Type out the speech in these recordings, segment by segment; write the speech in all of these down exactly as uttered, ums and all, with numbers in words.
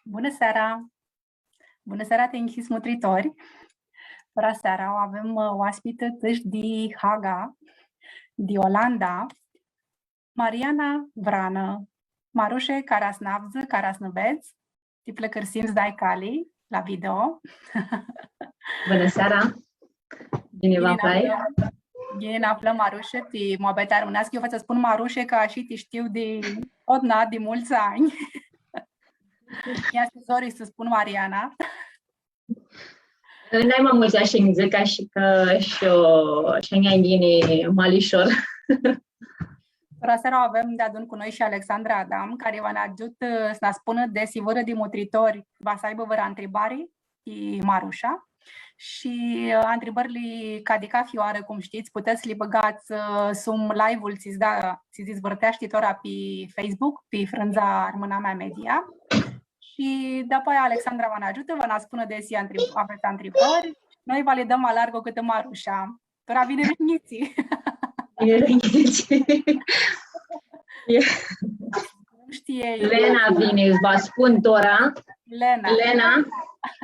Bunã seara! Bunã seara, tinjisits mutritori! Tora seara u avem, ã, oaspitã tãsh di Haga, di Olanda, Mariana Vranã. Marushe, cara s-nã avdzã, cara s-nã vedz, ti pãlãcãrsim s-dai cali la video. Bunã seara! Ghini vã aflai! Ghini nã aflãm, Marushe, ti muabeti armãneascã. Eu va tsã spun Marushe, cã ashi ti shtiu di totna, di multsã anj. Easti zori s-spun Mariana. Nai ma multsã ashi nji dzãc, ashi cã shi eu, shi a njia nj-yini ma lishor. Tora seara u avem deadun cu noi shi Alexandra Adam, cari va nã agiutã, ã, s-nã spunã desi vãrã di mutritori va s-aibã vãrã ntribari ti Marusha. Shi, ã, ntribãrli, ca di cathi oarã, cum shtits, putets s-li bãgats, ã, sum live-ul tsi s-da, tsi s-dizvãrteashti tora pi Facebook, pi frãndza Armãnamea Media. Shi dapoaia Alexandra va nã agiutã, va nã spunã desi ntrib-, avets ntribãri. Noi va li dãm alargu cãtã Marusha. Tora vini rãnjitsi. Vini rãnjitsi. E. Nu shtii. Lena vini, va spun tora. Lena. Lena,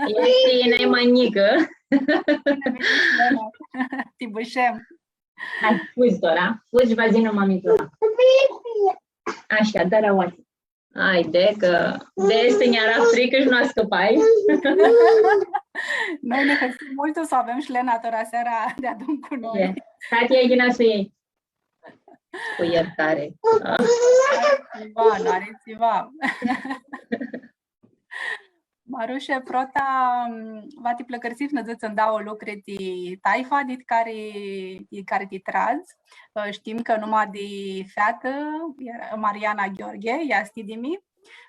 easti nai ma njicã. Bine veniți, Lena. Ti bãshem. Hai, fudz tora. Fudz, va yinã mami tora. Ashi, da, aoatsi. Haide, cã di aestã nj-eara fricã shi nu ascãpai. Noi nã hãrsim multu s-u avem shi Lena tora seara deadun cu noi. E. Tati, ia yinã s-u ljai. Cu ljirtari. Nu ari tsiva, nu ari tsiva. Marushe, prota, va ti pãlãcãrsim s-nã dzãts ndauã lucri ti taifa, dit cari, di cari ti tradz. Ã, shtim cã numa di featã, Mariana Gheorghe, easti di mi.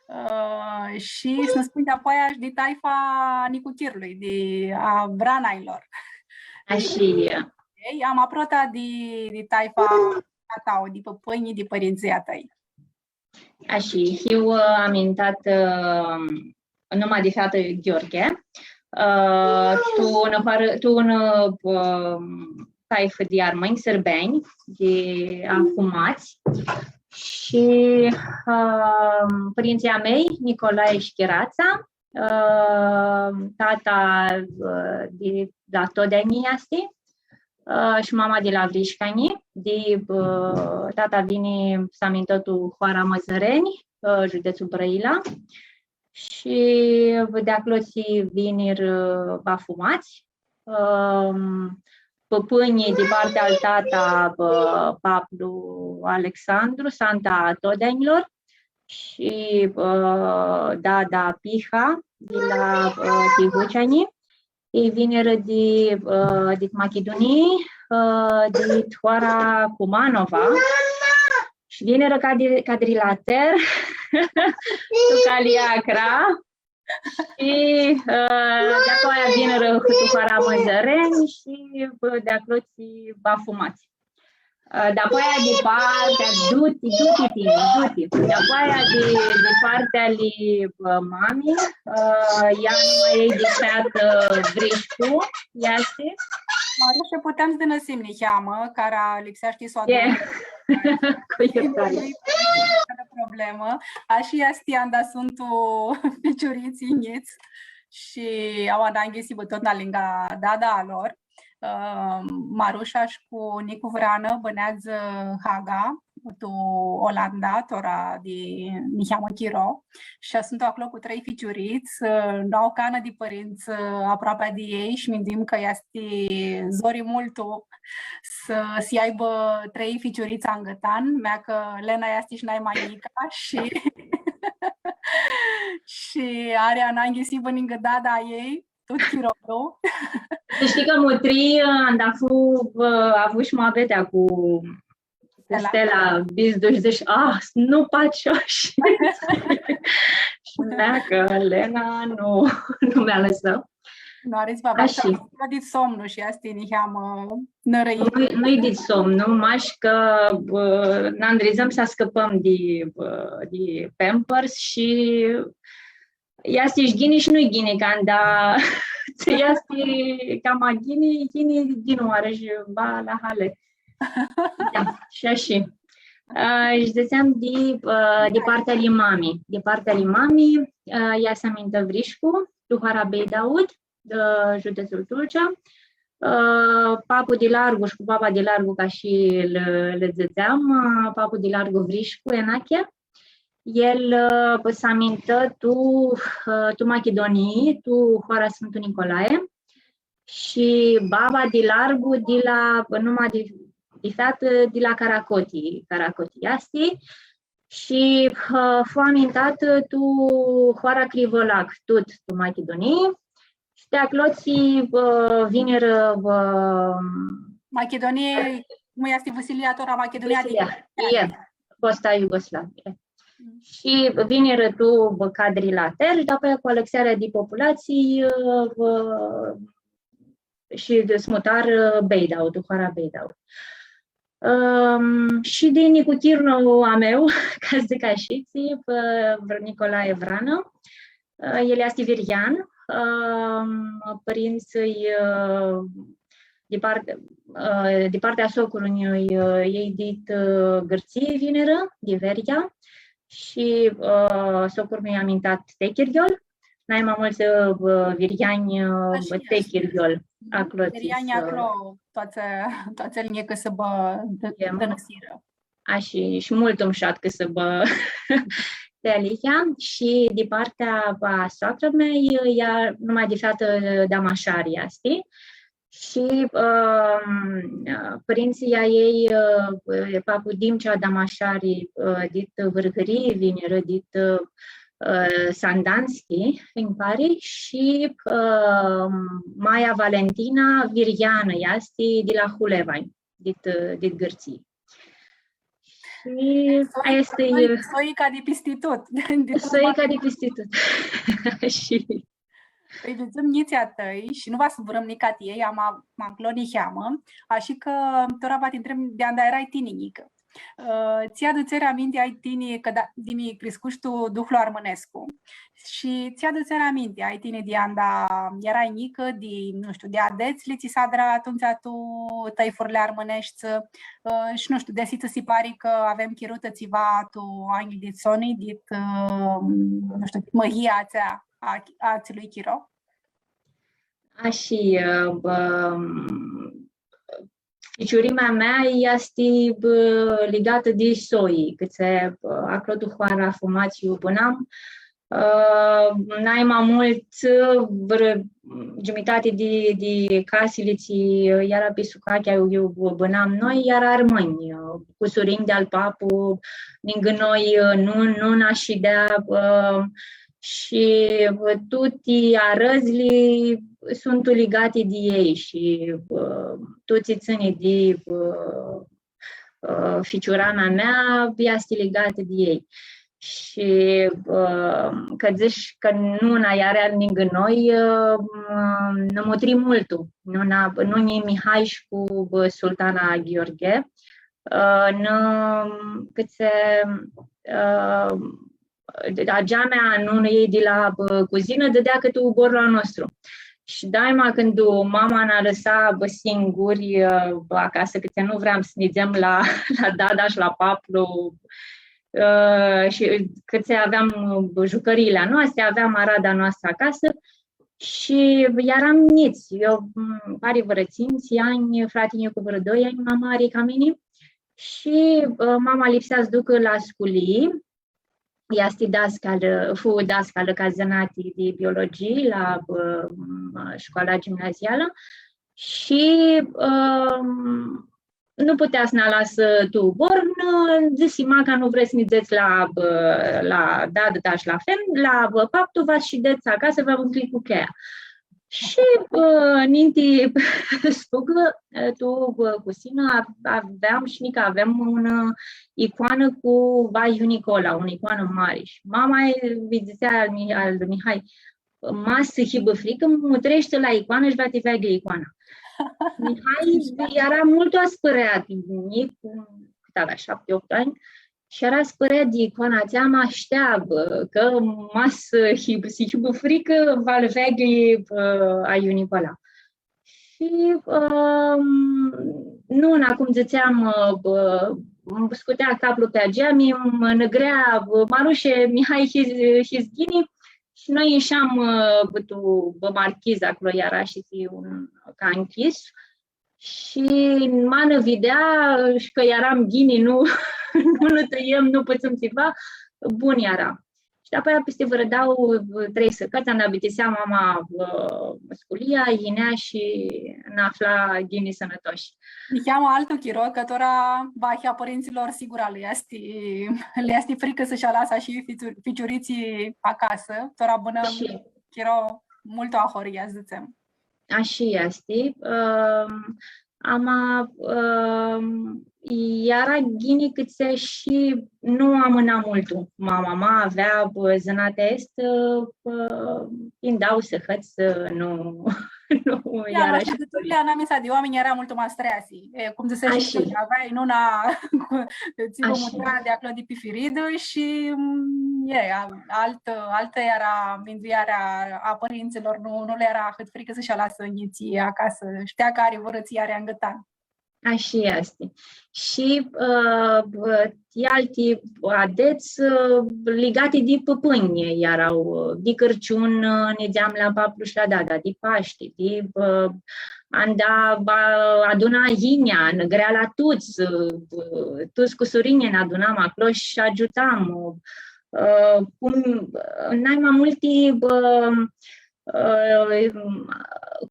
Ã, shi s-nã spunj dapoaia shi di taifa nicuchirlui, di a Vranailor. Ashi e. Ei, ama prota di, di taifa a ta, di pãpãnj, di pãrintsãlj a tãi. Ashi, hiu, ã, amintatã, ã, numa di featã Gheorghe, ã, tu unã par-, tu unã, ã, taifã di armãnj sãrbenj, di Afumats. Shi, ã, pãrintsãlj a mei, Nicolae shi Chiratsa, ã, tata, ã, di la Todeanj easti, ã, shi mama di la Vrishcani, di, ã, tata vini, s-amintã tu hoara Mãzãreni, ã, giudetslu Brãila, shi di aclo tsi vinirã, ã, Afumats, ãm, pãpãnjlji di partea al tata, ã, paplu Alexandru, Santa a Todeanjlor, shi, ã, dada Piha, di la, ã, Tihuceani. Elj vinirã di, ã, dit Machidunii, ã, dit hoara Cumanova, shi vinirã Cadri-, Cadrilater, tu Cali Acra, shi, ã, di-apoaia vinirã tu hoara Mãzãreni shi, ã, di aclo tsi Afumats. Ã, di-apoaia di partea, du-ti, du-ti tini, du-ti. Di-apoaia di, di partea ali, ã, mami, ã, ea numa ei di featã Vrishcu, easti. Marushe, putem s-dãnãsim niheamã, cara lipseashti s-u adunãm. Cu ljirtari. Nu-i problemã. Ashi easti anda suntu ficiurits njits shi au ananghi s-hibã totna ningã dada a lor. Ã, Marusha sh-cu Nicu Vranã bãneadzã Haga, tu Olanda, tora di niheamã chiro. Shi suntu aclo cu trei ficiurits, ã, nu au canã di pãrintsã, ã, aproapea di elj shi minduim cã easti zori multu s-, s-aibã trei ficiurits angãtan, mea cã Lena easti shi nai ma njica shi, shi ari ananghi s-hibã ningã dada a ljei, tut chirolu. S-shtii cã mutrii, ã, anda fu, ã, avush muabetea cu Stela. Stela, bizdu shi dzãsh, „Ah, nu pots ashi.” Shi mea cã Lena nu, nu mi alãsã. Nu ari s-va. Ashi. Dit somnu shi easti niheamã nãrãit. Nu-i, nu-i dit somnu, mash cã, ã, nã ndridzãm s-ascãpãm di, ã, di Pampers shi easti shi ghini shi nu-i ghini, canda tsi easti cama ghini, ghini, ghini oarã shi ba la hale. Da, shi ashi. Ã, shi dzãtseam di, ã, di partea ali mami. Di partea ali mami, ã, ea s-amintã Vrishcu, tu hoara Beidaud, ã, județul Tulcea. Ã, papu di largu shi cu baba di largu, ca shi lã, lã dzãtseam, ã, papu di largu Vrishcu, Enache. El, ã, s-amintã tu, ã, tu Machidunii, tu hoara Sfântul Nicolae. Shi baba di largu, di la, numa di, di featã, di la Caracoti, Caracoti easti. Shi, ã, fu amintatã tu hoara Crivolac, tut tu Machidunii. Shi di aclotsi, ã, vinirã, ã, Machidunii, cum easti Vãsilia tora, Machidunii, Vãsilia, adicã e, fosta Iugoslavie. Mm. Shi vinirã tu, ã, cadri la Terj, dapoaia cu alãxearea di populatsii, ã, ã, shi s-mutarã Beidaud, tu hoara Beidaud. Ãm, shi di nicuchirlu a meu, ca s-dzãc ashitsi, ã, Vr-, Nicolae Vranã, ã, el easti viryean, ãm, pãrintsãlj, ã, di part-, ã, di partea a socrului, ã, elj dit, ã, Gãrtsii vinirã, di Veria, shi, ã, socrul meu amintat Techirghiol, nai ma multsã, ã, viryeanj, ã, Ashi easti. Techirghiol, aclo. Viryeanj tsi-, aclo, toatsã, toatsã elj nica s-bã d-, e, dãnãsirã. Ashi, shi multu mushat cã s-bã dealihea. Shi di partea a soacrã-mei, ea, numa di featã Damashari easti. Shi, ãm, pãrintsãlj a ljei, ã, papu Dimcea Damashari, ã, dit Vãrgãrii, vinirã dit, ã, Sandanski, nji pari, shi, ã, maia Valentina, viryeanã easti, di la Hulevani, dit, ã, dit Gãrtsii. Shi soi, aestã e soi, soi ca di pisti tut. Di tut. Soi ca di pisti tut. Shi Pãi, vidzum njitslji a tãi shi nu va s-zburãm nica ti elj, ama ma nclo niheamã, ashi cã tora va ti ntreb di anda erai tini njicã. Ã, tsi adutseri aminti ai tini, cã da, di mi criscushi tu duhlu armãnescu. Shi tsi adutseri aminti ai tini di anda erai njicã, di, nu shtiu, di adetsli tsi s-adra atumtsea tu tãifurli armãneshti, ã, shi, nu shtiu, desi tsã si pari cã avem chirutã tsiva tu anjlji dit soni, dit, ã, nu shtiu, mãhia atsea a, a atsilui chiro? Ashi, ã, bã, ficiurimea mea easti, bã, ligatã di soi, cãtse, bã, aclo tu hoara Fumaciu bãnam, ã, nai ma multu, ã, vãrã giumitati di, di casili tsi, ã, eara pi sucachea iu, iu bãnam noi, eara armãnj, ã, cusurinj di-al papu, ningã noi, ã, nu, nuna shidea, ã, shi, ã, tuti arãdzli suntu ligati di elj shi, ã, tut tsi tsãni di, ã, ã, ficiuramea mea easti ligatã di elj. Shi, ã, cã dzãts cã nuna eara ningã noi, ã, nã mutri multu. Nuna, nunjlji Mihai shi cu, ã, sultana Gheorghe, ã, nã, cãtse, ã, ageamea a nunãljei di la, ã, cuzinã dãdea cãtã uborlu a nostru. Shi daima cãndu mama nã alãsa, bã, singuri, ã, acasã, cãtse nu vream s-nidzem la, la dada shi la paplu, ã, shi cãtse aveam, ã, jucãriili a noasti, aveam arada a noastrã acasã shi earam njits. Eu, m, ari vãrã tsintsi anj, frati-nju cu vãrã doi anj ma mari ca mini. Shi, ã, mama lipsea s-ducã la sculii, easti dascalã, fu dascalã ca zãnati di biologii la, ã, shcoala gimnazialã shi, ã, nu putea s-nã alasã tu ubor, nã dzãsi: „Ma, cã nu vrets s-nidzets la, ã, la dadã ta shi la fen, la, ã, paptu, va s-shidets acasã, va vã ncljid cu cheia.” Shi, ã, ninti s-fugã, ã, tu, ã, cusinã, a-, aveam shi nica avem unã, ã, icoanã cu Vaiu Nicola, unã icoanã mari. Shi mama lji dzãtsea al Mi-, al Mihai: „Ma s-hibã fricã, mutreshti la icoanã shi va ti veaglji icoana.” Mihai eara multu aspãreat, njic, cãt avea, shapti, optu anj, shi eara aspãreat di icoana atsea, ma shtea, bã, cã ma s-hibã, s-hibã fricã, va-l veaglji, bã, Aiu Nicola. Shi, ãm, nu, na, cum dzãtseam, ã, bã, ãnj scutea caplu pi ageami, mã nãgrea, bã, Marushe, Mihai, hits, hits ghini? Shi noi isheam, ã, bã, tu, bã, marchiza aclo, eara shi un, ca ncljis. Shi ma nã videa shi cã earam ghini, nu, nu nã tãiem, nu pãtsãm tsiva, bun eara. Shi dapoaia, pisti vãrã dauã, trei sãhãts, anda bitisea mama, ã, sculia, yinea shi nã afla ghini sãnãtoshi. Niheamã altu chiro, cã tora vahi a pãrintsãlor, sigura, lã easti, lã easti fricã s-shi alasã shi ficiu-, ficiuritslji acasã, tora bãnãm chiro multu ahoryea, dzãtsem. Ashi easti. Ãm, ama, ãm, eara ghini cãtse shi nu amãna multu. Mama, ma avea, bã, zãnatea aestã, bã, ãnj dau sãhãts, nu, nu. Ia, eara shi anamisa di oaminj eara multu ma streasi. E, cum dzãseshi, ashi, cã aveai nuna cu, tsi vã mutra di aclo di pi firidã shi, mm, e, a-, altã, altã eara minduearea a pãrintsãlor, nu, nu lã eara ahãt fricã s-shi alasã njitslji acasã, shtea cã ari vãrã tsi ari angãtan. Ashi easti. Shi, ã, bã, ti alti adets, ã, ligati di pãpãnj eara, ã, di Cãrciun, ã, nidzeam la paplu shi la dada, di Pashti, di, ã, anda, bã, aduna yinea, nã grea la tuts, ã, bã, tuts cusurinjlji nã adunam aclo shi agiutam, ã, cum, nai ma multi, bã, ã,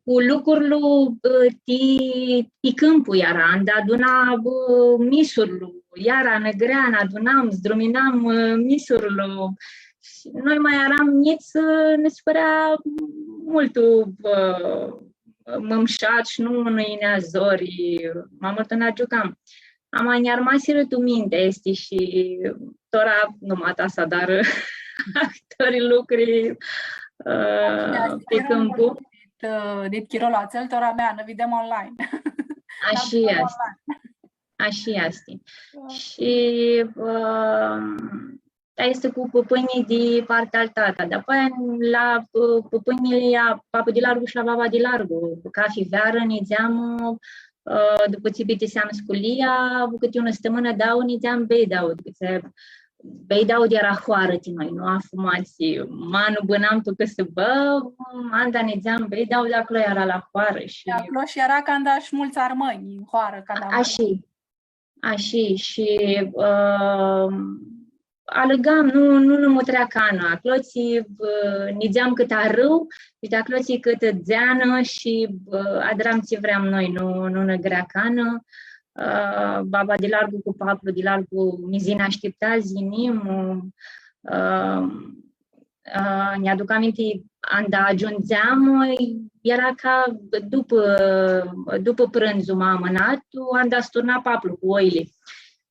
cu lucrul, ã, ti, ti cãmpu eara, anda aduna, ã, misurlu, eara nã grea, nã adunam, zdruminam, ã, misurlu. Shi noi ma earam njits, ã, nã si pãrea multu, ã, mãmshat shi nu nã yinea zori, ma multu nã agiucam. Ama nj-armasirã tu minti aesti shi tora numata s-adarã ahtãri lucri, ã, pi cãmpu. Dit, ã, dit chirolu atsel, tora mea, nã videm online. Ashi easti. Ashi easti. Shi, ã, aestã easti cu pãpãnjlji di partea al tata. Dapoaia la, ã, pãpãnjlji a papu di largu shi la baba di largu. Cafi vearã nidzeam, ã, dupã tsi bitiseam sculia, cãti unã stãmãnã, dauã, nidzeam Beidaud. Cãtse Beidaud eara hoarã ti noi, nu afumats, ma nu bãnam tu cãsãbã, anda nidzeam Beidaud, aclo eara la hoarã shi... Aclo shi eara canda shi multsã armãnj, hoarã, canda... Ashi. Ashi, shi, ã, alãgam, nu, nu nã mutrea canã. Aclotsi, ã, nidzeam cãtã arãu, shi di aclotsi cãtã dzeanã shi, ã, adram tsi vream noi, nu, nu nã grea canã. Ã, baba di largu cu paplu di largu, nã dzãtsea, ashtiptats, yinim, ã, ã, nj-aduc aminti, anda agiundzeam, eara ca dupã, dupã prãndzu ma amãnat, anda s-turna paplu cu oili.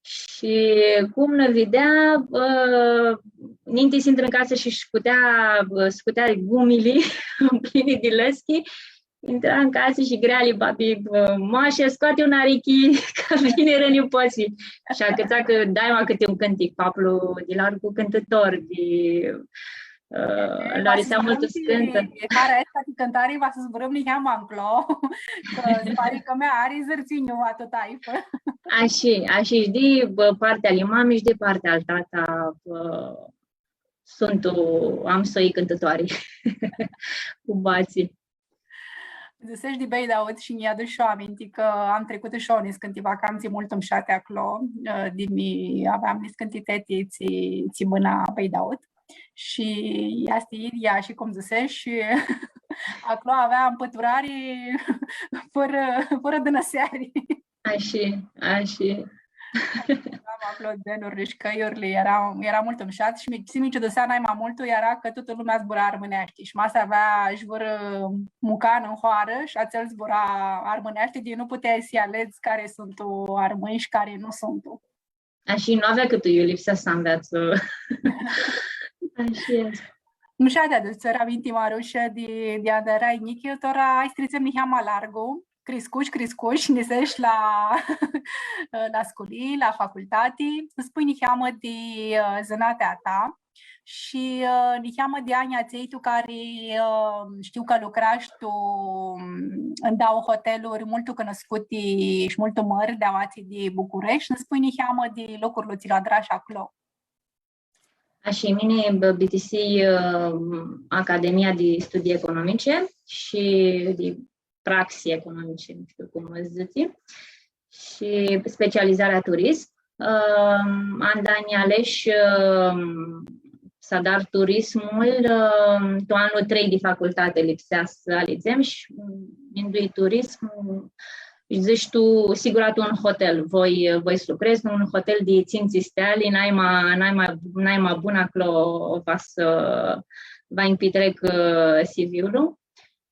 Shi cum nã videa, ã, ninti s-intrã tu casã shi scutea, scutea gumili plini di lãschi, intra tu casã shi grea ali babi, ã, „Moashe, scoati unã arichi, cã vinirã nipotslji.” Shi acãtsa cã daima cãti un cãntic, paplu di largu cãntãtor, di, ã, lj-arisea multu s-cãntã. E, para aestã di cãntari va s-zburãm niheamã nclo, cã s-pari cã mea ari zãrtsinju va tu taifã. Ashi, ashi, shi di, bã, partea ali mami shi di partea al tata, bã, suntu, am soi cãntãtoari cu batsi. Dzãseshi di Beidaud shi nj-adush shi eu aminti cã am tricutã shi eu niscãnti vacantsi multu mshati aclo, ã, di mi aveam niscãnti teti tsi, tsi bãna Beidaud. Shi easti idyea, shi cum dzãseshi, aclo avea mpãturari fãrã, fãrã dãnãseari. Ashi, ashi. Am aclo dzenurli shi cãljurli, eara, eara multu mshat shi mi, tsi mi ciudusea nai ma multu eara cã tutã lumea zbura armãneashti shi ma s-avea shi vãrã mucan tu hoarã shi atsel zbura armãneashti, di nu puteai s-lji aledz cari suntu armãnj shi cari nu suntu. Ashi, nu avea cãtã iu, lipsea s-anveatsã. Ashi easti. Mushat adush aminti, Marushe, di, di anda earai njicã, tora hai s-tritsem niheamã ma largu. Criscush, criscush, nisesh la, la sculii, la facultati. S-nã spunj niheamã di, ã, zãnatea ta. Shi, ã, niheamã di anj atselj tu cari, ã, shtiu cã lucrash tu, ãn dauã hoteluri multu cunuscuti shi multu mãri di aoatsi di Bucureshti, nã spunj niheamã di lucrurli tsi li adrash aclo. Ashi, mini, bã, bitisii, ã, Academia di Studii Economice shi di Praxi Economice, nu shtiu cum s-dzãtsi, shi specializarea turism. Ã, anda nj-alesh, ã, s-adar turismul, ã, tu anlu trei di facultati lipsea s-alidzem shi, ã, minduii turism, shi dzãsh tu, sigura tu un hotel, voi, voi s-lucredz tu un hotel di tsintsi steali, naima, naima, naima bun, aclo va s-, va nj-pitrec, ã, C V-ul.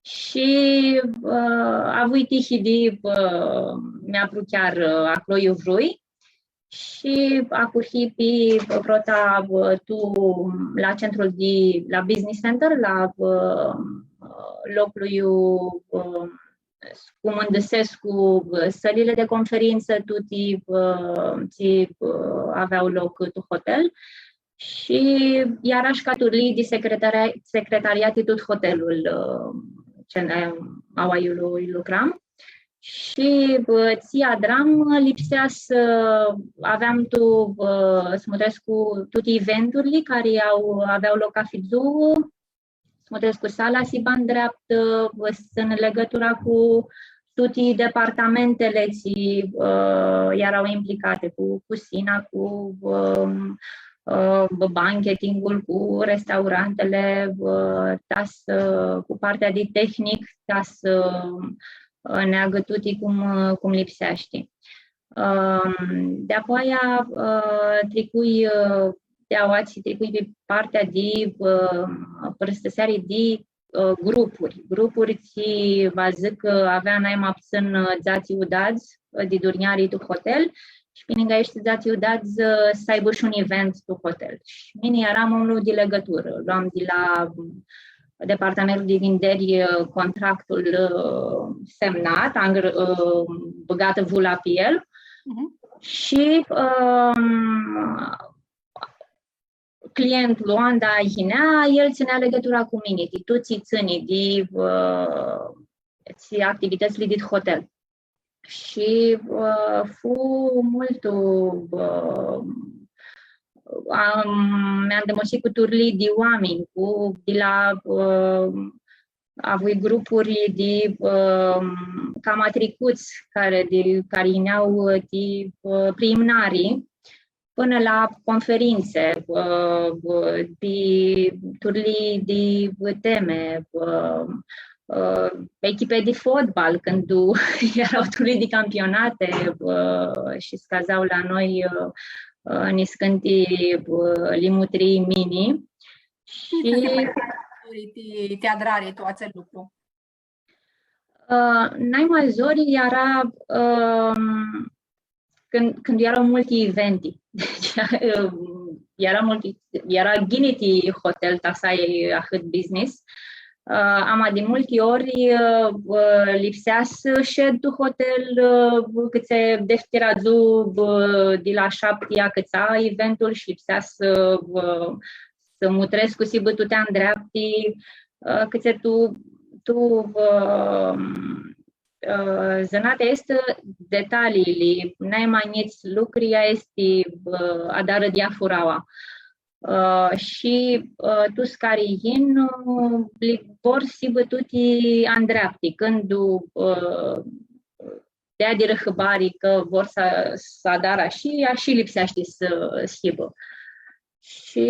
Shi, ã, avui tihi di, ã, mi apruchearã, ã, aclo iu vrui. Shi ahurhii pi prota, ã, tu, la centrul di, la business center, la, ã, loclu iu, ã, s-cumãndãsescu, ã, sãlili di conferintsã, tuti, ã, tsi, ã, avea loc tu hotel. Shi eara shi ca turlii di secretari-, secretariati tut hotelul, ã, tsi, ã, aua iu lu-, lucram. Shi, ã, tsi adram, lipsea s-, aveam tu, ã, s-mutrescu tuti eventurli cari au, avea loc cafi dzuã, s-mutrescu sala s-hibã ndreaptã, ã, s-tsãn ligãtura cu tuti departamentili tsi, ã, eara implicati, cu cusina, cu, ã, ã, banchetingul, cu restaurantili, ã, ta s-, cu partea di tehnic, ta s-, ã, neagã tuti cum, ã, cum lipseashti. Ãm, di-apoia, ã, tricui, ã, di aoatsi tricui pi partea di, ã, pãrãstãseari di, ã, grupuri. Grupuri tsi, va dzãc, cã avea nai ma ptsãn, ã, dzatsi udadz, ã, di durnjari tu hotel shi pi ningã aeshti dzatsi udadz, ã, s-aibã shi un event tu hotel. Shi mini earam omlu di ligãturã. Loam di la, ã, departamentul di vinderi, ã, contractul, ã, semnat, am gr-, ã, bãgatã vula pi el. Mhm. Shi, ãm, clientul, anda yinea, el tsãnea ligãtura cu mini, di tut tsi tsãni di, ã, tsi activitãtsli dit hotel. Shi, ã, fu multu, ã, am, mi andãmusii cu turlii di oaminj, cu, di la, ã, avui grupuri di, ã, cama tricuts cari, di, cari yinea di, ã, priimnari, pãnã la conferintsi, ã, ã, pi turlii di temi, ã, ã, echipi di fotbal, cãndu eara turlii di campionati, ã, shi s-cãdza la noi, ã, ã, niscãnti, ã, li mutrii mini. Shi ti, ti adrari tu atsel lucru? Ã, nai ma zori eara, ãm, cãndu, cãndu eara multi eventi. Deci, ãm, eara multi, eara ghini ti hotel, ta s-ai ahãt business. Ã, ama di multi ori, ã, ã, lipsea s-shed tu hotel, ã, cãtse deftira dzuã, ã, di la shapti acãtsa eventul shi lipsea s-, ã, s-mutrescu s-hibã tuti andreapti, ã, cãtse tu, tu, ã, ã, zãnatea easti detaliili, nai ma njits lucri, ea easti, ã, adarã diafuraua. Ã, shi, ã, tuts cari yin, ã, li vor s-hibã tuti andreapti, cãndu, ã, deadirã hãbari cã vor s-, s-adarã ashi, ashi lipseashti s-, s-hibã. Shi,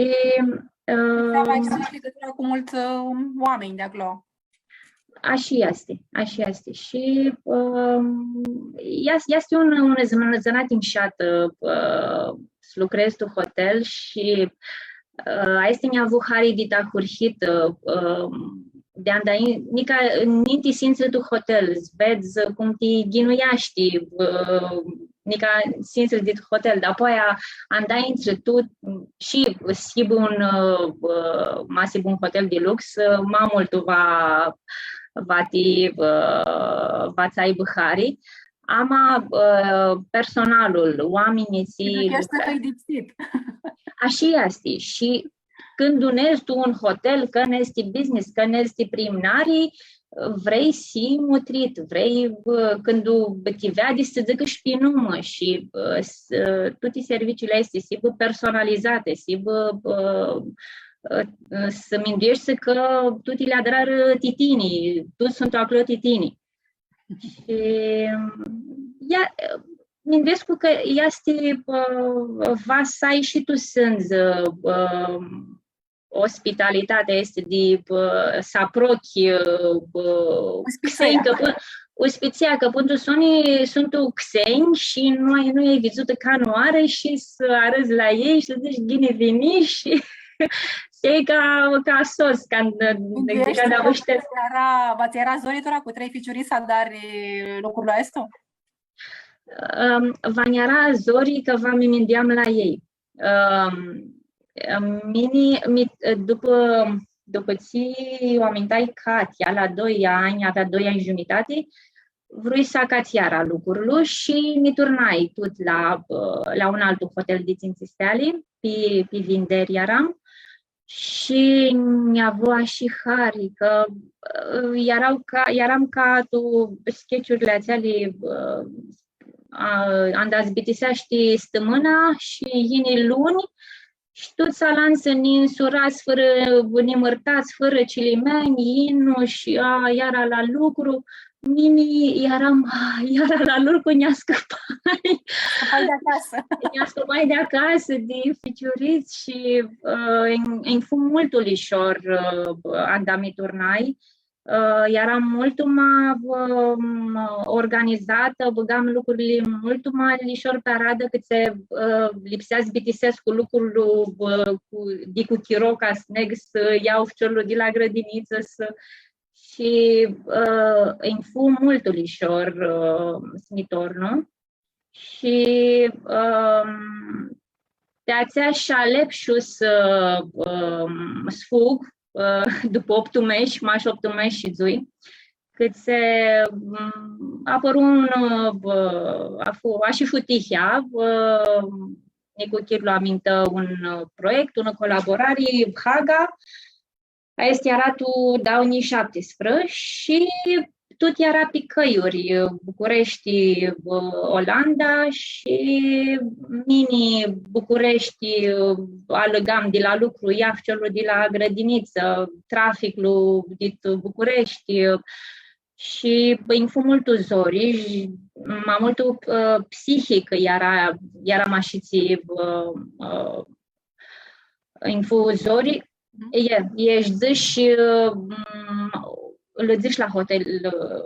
ã, lipsea s-ai ligãtura cu multsã, ã, oaminj di aclo. Ashi easti, ashi easti. Shi, ãm, ea, easti un, un zãn-, zãnati mushatã, ã, s-lucredz tu hotel shi, ã, aestã nj-avu hari di ahurhitã, ã, ãm, di anda in-, nica, ninti s-intri tu hotel, s-vedz cum ti ghinuiashti, ã, nica s-intri dit hotel, dapoaia anda intri tu shi s-hibã un, ã, ã, ma s-hibã un hotel di lux, ã, ma multu va, va ti, ã, va tsã aibã hari. Ama, ã, personalul, oaminjlji tsi... Easti hãidipsit. Ashi easti. Shi cãndu nedz tu un hotel, cã nedz ti business, cã nedz ti priimnari, vrei s-hii mutrit, vrei, ã, cãndu ti veadi s-dzãcã shi pi numã shi, ã, s-, ã, tuti serviciili aesti s-hibã personalizati, s-hibã, ã, ã, ã, s-mindueshti cã tuti li adrarã ti tini, tuts suntu aclo ti tini. Shi, ia, minduescu cã easti, ã, va s-ai shi tu sãndzi, ã, ospitalitatea aestã di, ã, s-aprochi, ã, xenj, cã pãn-, ospitsia, cã pãn tu soni suntu xenj shi nu ai, nu i-ai vidzutã canãoarã shi s-arãdz la elj shi s-dzãts, „Ghini vinish” shi s-ljai ca, ca sots, ca, ca, va ts-eara, va ts-eara zori tora cu trei ficiurits s-adari lucrul aestu? Ãm, va nj-eara zori cã va mi minduiam la elj. Ãm, ãm, mini, mi, dupã, dupã tsi u amintai Katia, la doi anj, avea doi anj jumãtati, vrui s-acatsã iara lucrul shi mi turnai tut la, ã, la un altu hotel di tsintsi steali, pi, pi vinderi earam. Shi nj-avu ashi hari, cã, ã, eara ca, earam ca tu sketch-urli atseali, ã, a, anda s-bitiseashti stãmãna shi yini luni, shi tuts alantsã ninsurats, fãrã, nimãrtats, fãrã cilimeanj, yinu shi, a, iara la lucru, mini earam, a, iara la lucru, nj-ascãpai. Ascãpai di acasã. Nj-ascãpai di acasã, di ficiurits shi, ã, nj-, nj-fu multu lishor, ã, anda mi turnai. Ã, earam multu ma, ãm, organizatã, bãgam lucrurli multu ma lishor pi aradã, cãtse, ã, lipsea s-bitisescu lucrul, ã, cu, di cu chiro ca s-neg s-ljau ficiorlu di la grãdinitsã, s-, shi, ã, nj-fu multu lishor, ã, s-mi tornu. Shi, ãm, ti atsea shi alepshu s-, ãm, s-fug, ã, dupã optu mesh, mash optu mesh shidzui, cãtse, ãm, apãru un, ã, a fu-, ashi fu tihea, ã, nicuchirlu amintã un, ã, proiect, unã colaborari, Haga, Aestã eara tu dauã njilji shaptisprãdzatsi shi tut eara pi cãljuri, Bucureshti, Olanda shi mini Bucureshti, alãgam di la lucru, ljau ficiorlu di la grãdinitsã, traficlu dit Bucureshti shi, bã, nj-fu multu zori, shi ma multu, ã, psihic eara, eara ma shi tsi, ã, ã, nj-fu zori, e, e, shi dzãsh, mm, lã dzãsh la hotel,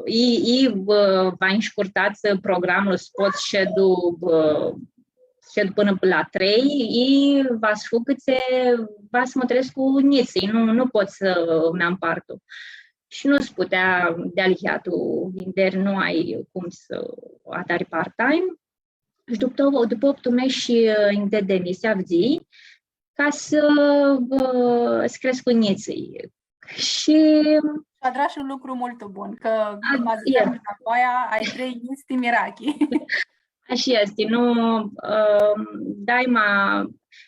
i, i, bã, va nj-shcurtats programlu, s-pot s-shedu, bã, s-shedu pãnã la trei, i va s-fug cãtse va s-mutrescu njitslji, nu, nu pot s-mi ampartu. Shi nu s-putea dealihea tu vinderi, nu ai cum s-adari part-time. Shi dupã, dupã optu mesh, ã, nj-deadi demisia, avdzãi, ca s-, ã, s-crescu njitslji. Shi adrash un lucru multu bun, cã, a, ma dzãtseam, e, dapoaia ai trei njits ti mirachi. Ashi easti, nu, ã, daima,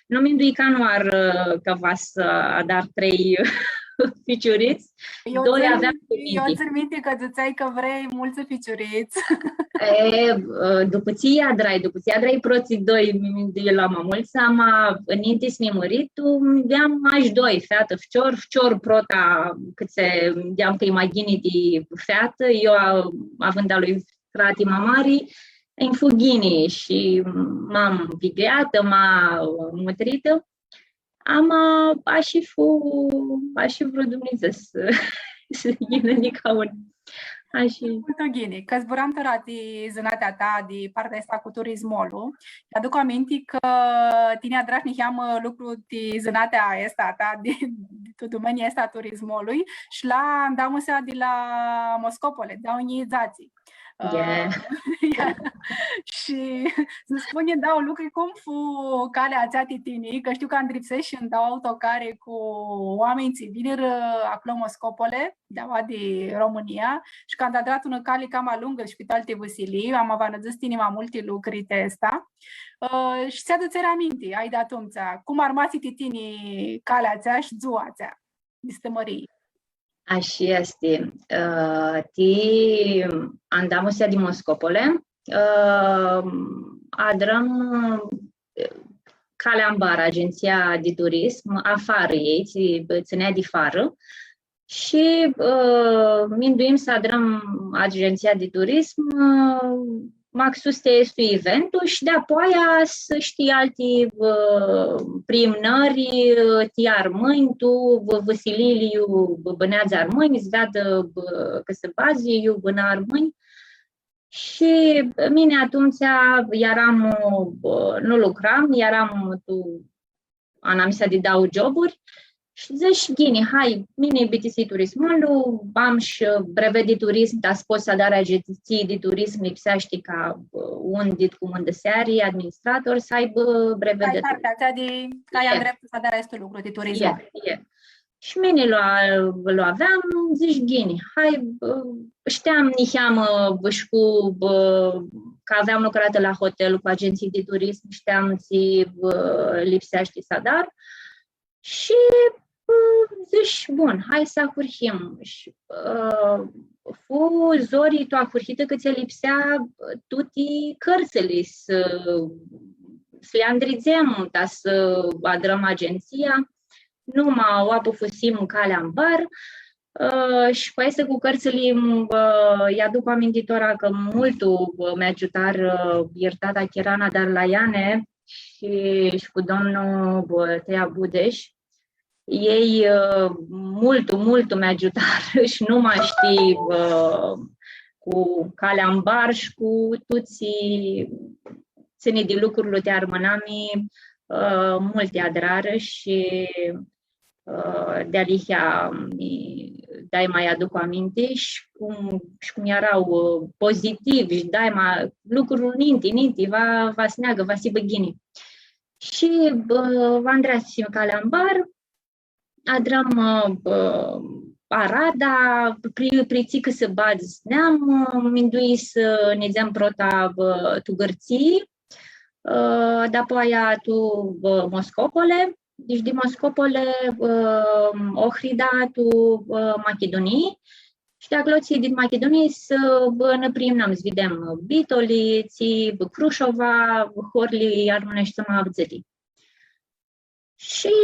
nu minduii canãoarã, ã, cã va s-adar trei ficiurits. Eu tsãn minti, eu tsãn minti cã dzãtseai cã vrei multsã ficiurits. E, ã, dupã tsi adrai, dupã tsi adrai protslji doi, mi, mi, di la ma multsã, ama ninti s-mi mãritu, aveam mash doi, featã, ficior, ficior prota, cãtse, minduiam cã e ma ghini di featã, eu, a, având a lui frati ma mari, nj-fu ghini shi ma vigãeatã, ma mutritã. Ama ashi fu, ashi vru Dumnidzã s-, s-yinã nica un. Ashi. Multu ghini, cã zburam tora ti zãnatea ta di partea aestã cu turismolu. Nj-aduc aminti cã tini adrash niheamã lucru ti zãnatea aestã ta di, di tu domenia aestã a turismolui shi la andamusea di la Moscopole, di unã dzatsi. Yeah. Shi s-nji spunj dauã lucri, cum fu calea atsea ti tini, cã shtiu cã andripseshi shi dauã autocari cu oaminj tsi vinirã aclo Moscopole, di aua di Romãnia, shi cã anda adrat unã cali cama lungã shi pi alti vãsilii, ama va nã dzãts tini ma multi lucri ti aestã. Ã, shi tsi adutseri aminti, ai di atumtsea, cum armasi ti tini calea atsea shi dzua atsea di Stã-Mãrii? Ashi easti. Ã, ti andamusea di Moscopole, ã, adrãm, ã, Calea Ambar, agentsia di turism, afarã ei, tsi tsãnea di farã. Shi, ã, minduim s-adrãm agentsia di turism, ã, maxus ti aestu eventu shi di-apoaia s-shtii alti, ã, priimnãri, ã, ti armãnj, tu v-, vãsiliili iu b-, bãneadzã armãnj, s-veadã, ã, cãsãbadz iu bãnã armãnj. Shi mini atumtsea earam, ã, nu lucram, earam tu anamisa di dauã joburi shi dzãsh, ghini, hai, mini bitisii turismolu, am shi brevet di turism, ta s-pots s-adari agentsii di turism, lipseashti ca, ã, un dit cumãndãseari, administrator, s-aibã brevet. Ai di cartea atsea di, cã ai, e, dreptul s-adari aestu lucru di turism. E, e. Shi mini lu, lu aveam, dzãsh, ghini, hai, ã, shteam niheamã shi cu, ã, cã aveam lucratã la hotel cu agentsii di turism, shteam tsi, ã, lipseashti s-adar. Shi, ã, dzãsh, bun, hai s-ahurhim. Shi, ã, fu zori tu ahurhitã cã tsi lipsea, ã, tuti cãrtsãli s-, s-li andridzem, ta s-adrãm agentsia. Numa u apufusim Calea Ambar, ã, shi cu aesti cu cãrtsãli, ã, nj-aduc aminti tora cã multu, ã, mi agiutarã, ã, iertata Chirana Darlaiane shi, shi cu domnul, ã, Tea Budesh. Elj, ã, multu, multu mi agiutarã shi nu mash ti, ã, cu Calea Ambar shi cu tuti tsi tsãni di lucrul ti armãnami, ã, multi adrarã shi, ã, dealihea mi daima aduc aminti shi cum, shi cum eara, ã, pozitiv shi daima lucrul ninti, ninti, va, va s-neagã, va s-hibã ghini. Shi, ã, andreasim Calea Ambar, adrãm, ã, ã, arada, pri, pri tsi cãsãbadz neam, ã, mindui s-nidzem prota, ã, tu Gãrtsii, ã, dapoaia tu, ã, Moscopole, deci di Moscopole, ã, Ohrida, tu, ã, Machidunii, shi di aclo tsi dit Machidunii s-, ã, nã priimnãm, s-videm, ã, Bitoli, tsi, Crushova, horli armãneshti ma avdzãti. Shi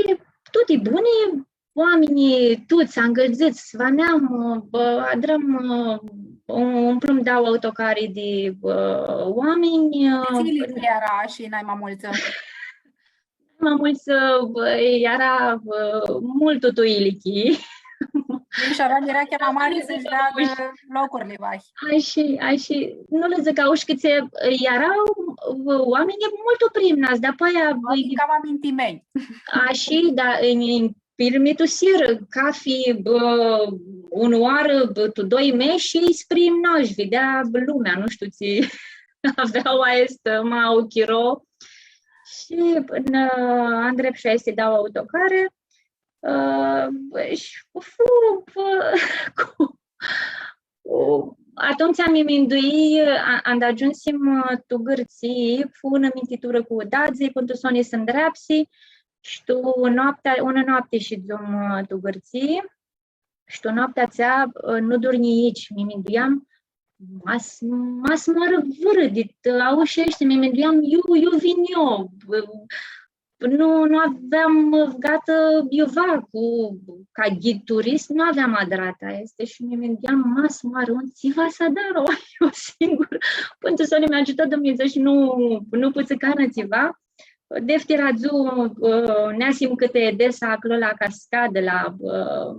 tuti buni, oaminjlji tuts angãldzãts, va neam, ã, adrãm, ã, umplum dauã autocari di, ã, oaminj, ã. Tsi ilicii eara shi naima multsã? Naima multsã, ã, eara, ã, multu tu ilichii. Shi avea mirachea ma mari s-nji deadã locurli, vahi. Ashi, ashi, nu lã dzãc aush cãtse, ã, eara, ã, oaminj multu priimnats, dapoaia, ã, cama mintimenj. Ashi, da, nj-, nj-, pirmitusirã cafi, ã, unã oarã, ã, tu doi meshi, s-priimna shi videa lumea, nu shtiu tsi avea aestã, ma au chiro. Shi nã andrepshu aesti dauã autocari, ã, shi fu, ã, cu, cu, atumtsea mi mindui, a-, anda agiumsim, ã, tu Gãrtsii, fu unã mintiturã cu udadzlji, pãn tu soni s-andreapsi, shi tu noaptea, unã noapti shidzum, ã, tu Gãrtsii, shi tu noaptea atsea, ã, nu durnjii, mi minduiam, ma s-, ma s-moarã vãrã dit, ã, aushi aeshti, mi minduiam, iu, iu vin eu, ã, nu, nu aveam, ã, bãgatã iuva cu, ca ghid turist, nu aveam adratã aestã shi mi minduiam, ma s-moarã, un, tsi va s-adar eu singurã. Pãn tu soni mi agiutã Dumnidzã shi nu, nu putsã canã tsiva. Deftira dzuã, ã, neasim cãtã Edesa, aclo la cascadã, la, ã,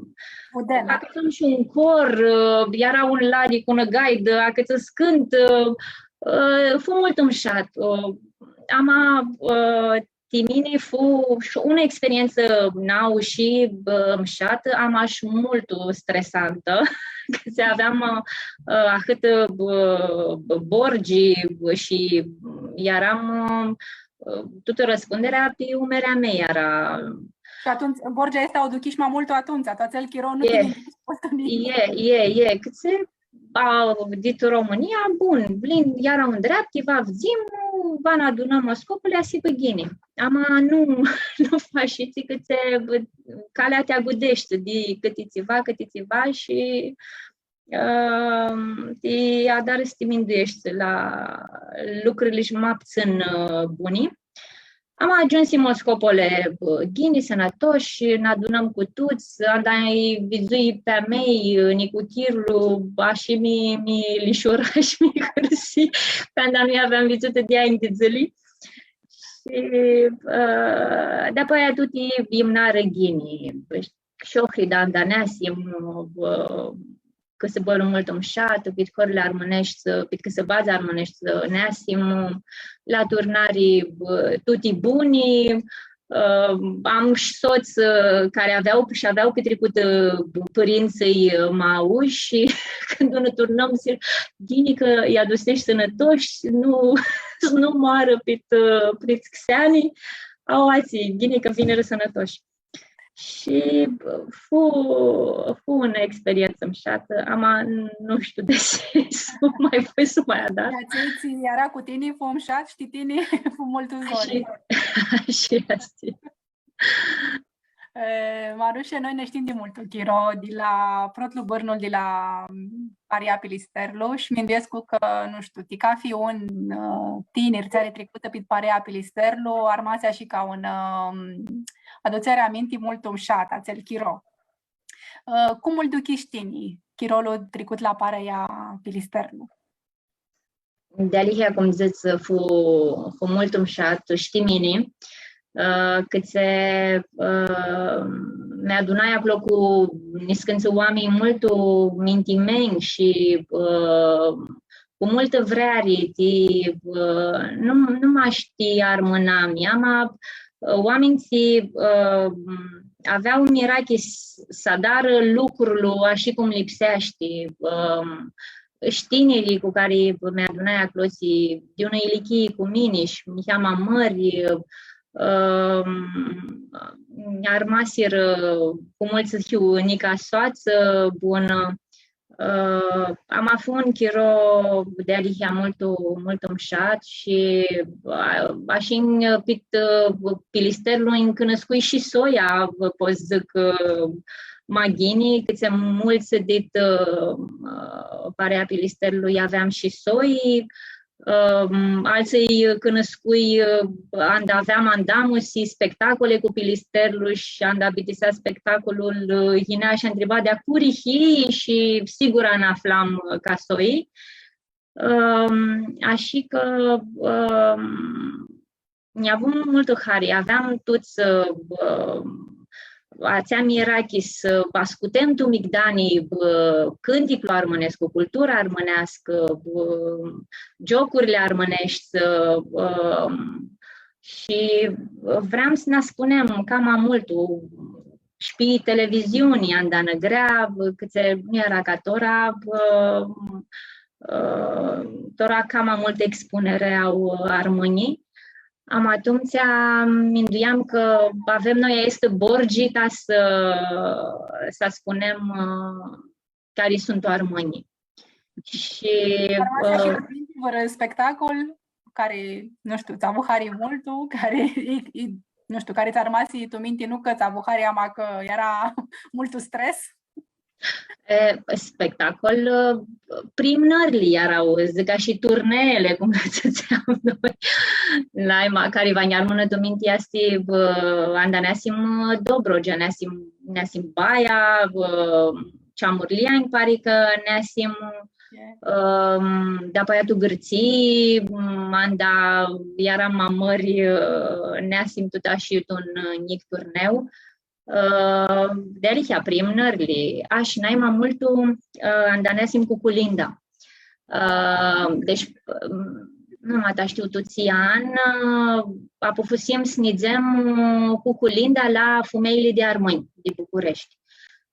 Udena. Acãtsãm shi un cor, ã, eara un lali cu unã gaidã, acãtsã s-cãntã, ã, fu multu mushat. Ã, ama, ã, ti mini fu shi unã experientsã nauã shi, bã, mshatã, ama shi multu stresantã, cã tsi aveam, ã, ã, ahãtã, bã, bã, borgi, bã, shi earam, ã, tutã rãspunderea pi umerea mea eara. Shi atumtsea, borgea aestã u aduchish ma multu atumtsea, tu atsel chiro nu ti minduishi multu nimic. E, e, e, cãtse, a, dit Romãnia, bun, vlin, eara un dreapti, va vidzim, va nã adunãm Moscopoli, va s-hibã ghini. Ama nu, nu faci, shtii, cãtse, bã, calea ti agudeshti di cãti tsiva, cãti tsiva shi, ã, ti adarã s-ti mindueshti la lucrili shi ma ptsãn, ã, buni. Ama agiumsim Moscopole, bã, ghini, sãnãtoshi, nã adunãm cu tuts, anda lji vidzui pi a mei, nicuchirlu, ashi mi, mi lishura shi mi hãrsi, canda nu lj-aveam vidzutã di anj di dzãli. Shi, ã, dapoaia tuti imnarã ghini, shi Ohrida anda neasim, ã, cãsãbãlu multu mshat, pit horli armãneshti, pit cãsãbadz armãneshti, neasim, la turnari, bã, tuti buni, ã, am shi sots, ã, cari avea, shi avea pitricutã, ã, pãrintsãlj, ã, ma aushi shi cãndu nã turnãm, dzãc, ghini cã lj-adusesh sãnãtoshi, nu, s-nu moarã pit, ã, prits xeani, aoatsi, ghini cã vinirã sãnãtoshi. Shi, bã, fu, fu unã experientsã mshatã, ama nu shtiu desi s-u ma voi s-u ma adar. Di atselj tsi eara cu tini fu mshat shi ti tini fu multu zori. Shi, shi aestã. E, Marushe, noi nã shtim di multu chiro, di la protlu bãrnu di la, mm, Parea Pilisterlu shi minduescu cã, nu shtiu, ti cafi un, ã, tinir tsi ari tricutã pit Parea Pilisterlu, armasi ashi ca un, ã, adutseari aminti multu mshat atsel chiro. Ã, cum lu aduchish tini chirolu tricut la Parea Pilisterlu? Dealihea, cum dzãts, fu, fu multu mshat, shi ti mini, ã, cãtse, ã, mi adunai aclo cu niscãntsã oaminj multu mintimenj shi, ã, cu multã vreari, ti, ã, nu, nu mash ti armãnami, ama, ã, oaminj tsi, ã, avea mirachi s-, s-adarã lucrul ashi cum lipseashti, ã, shi tinirlji cu cari mi adunai aclo, tsi di unã ilichii cu mini shi niheamã mãri, ã, armasirã cu multsã hiu nica soatsã bunã. Ã, ama fu un chiro dealihea multu, multu mshat shi, ã, ashi pit, ã, Pilisterlu nj-cunuscui shi soia, pot s-dzãc, ã, ma ghini, cãtse multsã dit, ã, Parea Pilisterlu aveam shi soi, ãm, altsã-lj cunuscui, ã, anda aveam andamusi, spectacole cu Pilisterlu shi anda bitisea spectacolul, ã, yinea shi ntriba di a curi hii shi sigura nã aflam, ã, ca soi. Ãm, ashi cã, ãm, nj-avu multu hari, aveam tuts, ã, ã, atsea mirachi s-ascutem tu migdani, ã, cãnticlu armãnescu, cultura armãneascã, ã, giocurli armãneshti, ã, shi vream s-nã spunem cama multu, shi pi televiziuni, anda nã grea, cãtse nu eara ca tora, ã, ã, tora cama multã expunere au armãnjlji. Ama atumtsea minduiam cã avem noi aestã borgi ta s-, s-spunem, ã, cari suntu armãnjlji. Shi, armasi, ã, shi tu minti vãrã spectacol cari, nu shtiu, ts-avu hari multu, cari, i, i, nu shtiu, cari ts-armasi tu minti, nu cã ts-avu hari, ama cã eara multu stres? E, spectacol, ã, primnãrli eara, dzãc, ca shi turneele, cum dzãtseam noi. Naima, cari va nj-armãnã tu minti easti, ã, anda neasim, ã, Dobrogea, neasim, neasim Baia, ã, Ceamurlia, nji pari cã neasim, ã, dapoaia tu Gãrtsii, anda earam ma mãri, ã, neasim tut ashi tu un, ã, njic turneu. Ã, dealihea primnãrli, a, shi naima multu, ã, anda neasim cu Culinda. Ã, deci, ã, nu ma ta shtiu tu tsi an, ã, apufusim s-nidzem, ã, cu culinda la fumeili di armãnj di Bucureshti.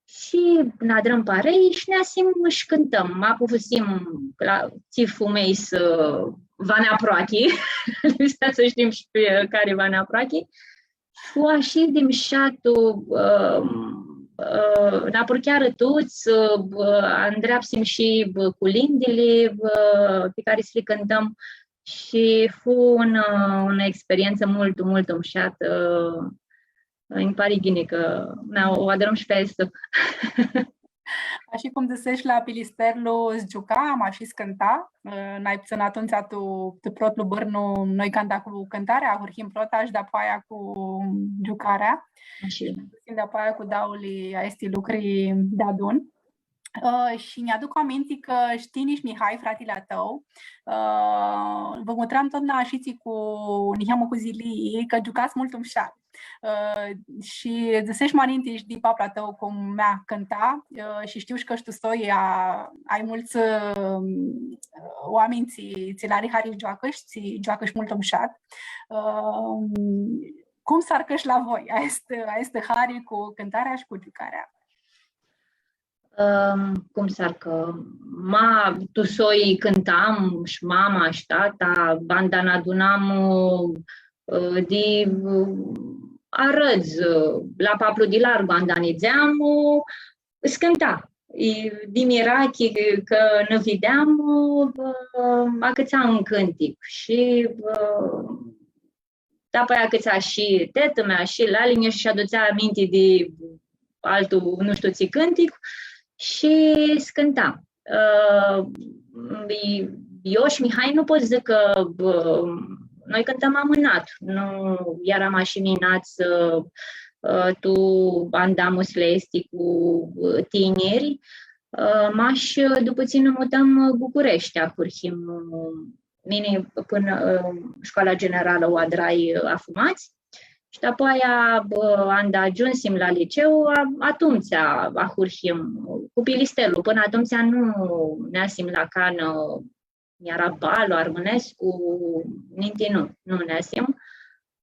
Shi nã adrãm parei shi neasim shi cãntãm. Apufusim la tsi fumei s-, va nã aproachi. Lipsea s-shtim shi pi cari va nã aproachi. Fu ashi di mshat, ã, ã, nã apruchearã tuts, ã, andreapsim shi, ã, culindili, ã, pi cari s-li cãntãm. Shi fu un, ã, unã experientsã multu, multu mshatã. Ã, nji pari ghini cã, na, u adrãm shi pi aestã. Ashi cum dzãsesh, la Pilisterlu s-giuca, ma shi s-cãnta, ã, nai putsãn atumtsea tu, tu protlu bãrnu, noi canda cu cãntarea, ahurhim prota shi dapoaia cu giucarea. Ashi. Shi dapoaia cu dauli aesti lucri deadun. Ã, shi nj-aduc aminti cã shi tini shi Mihai, fratili a tãu, ã, vã mutram totna ashitsi cu niheamã cu zilii, cã giucats multu mushat. Ã, shi dzãsesh ma ninti shi di paplu a tãu cum mea cãnta, ã, shi shtiu shi cã shi tu soi a-, ai multsã, ã, oaminj tsi, tsi lã ari hari gioacã shi tsi gioacã shi multu mushat. Ã, cum s-arcã shi la voi aestã, aestã hari cu cãntarea shi cu giucarea? Ãm, cum s-arcã, ma, tu soi cãntam, shi mama, shi tata, banda nã adunam, ã, di, ã, arãdz, ã, la paplu di largu, anda nidzeam, ã, s-cãnta. I, di mirachi cã nã videam, ã, acãtsa un cãntic shi, ã, dapoaia acãtsa shi tetã-mea, shi lali-nj shi adutsea aminti di altu, nu shtiu tsi cãntic, shi s-cãnta. Ã, i-, eu shi Mihai nu pot s-dzãc cã, ã, noi cãntãm amãnat, nu earam ashi minats, ã, ã, tu andamusli aesti cu, ã, tiniri, ã, mash, ã, dupã tsi nã mutãm, ã, Bucureshti, ahurhim, ã, mini pãnã, ã, shcoala generalã u adrai, ã, Afumats. Shi dapoaia, ã, anda agiumsim la liceu, a-, atumtsea ahurhim cu Pilisterlu. Pãnã atumtsea nu neasim la canã, eara balu armãnescu, ninti nu, nu neasim.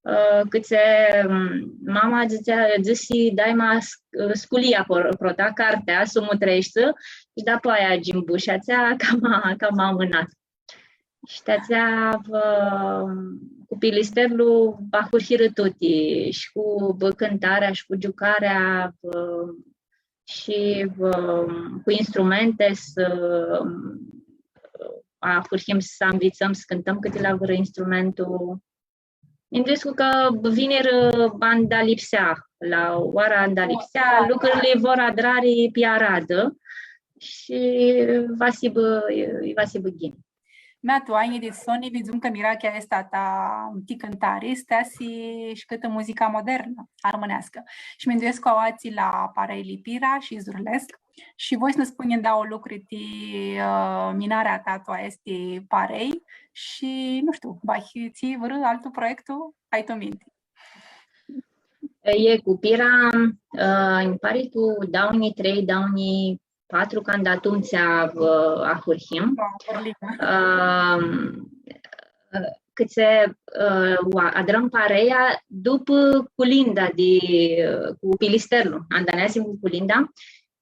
Ã, cãtse, m-, mama dzãtsea, dzãsi, „Dai ma s-, sculia pro-, prota, cartea, s-u mutreshti, shi dapoaia gimbush atsea, cama, cama amãnat.” Shi ti atsea, ã, cu Pilisterlu ahurhirã tuti, shi cu, ã, cãntarea, shi cu giucarea, ã, shi, ã, cu instrumenti, s-, ã, ahurhim s-anvitsãm s-cãntãm cãti la vãrã instrumentu. Minduescu cã vinirã anda lipsea, la oara anda lipsea, lucrili vor adrari pi aradã shi va s-hibã, va s-hibã ghini. Mea, tu anjlji di soni, vidzum cã mirachea aestã a ta ti cãntari s-teasi shi cãtã muzica modernã, armãneascã. Shi minduescu aoatsi la pareili Pira shi Zurlescu. Shi voi s-nã spunj dauã lucri ti, ã, minarea a ta tu aesti parei shi, nu shtiu, va hibã tsi vãrã altu proiectu ai tu minti? E, cu Pira, ã, nji pari tu dauã njilji trei, dauã njilji patru, canda atumtsea, ã, ahurhim. Da, Berlin. Ã, cãtse, ã, u adrãm pareia dupã culinda di, ã, cu Pilisterlu, anda neasim cu culinda,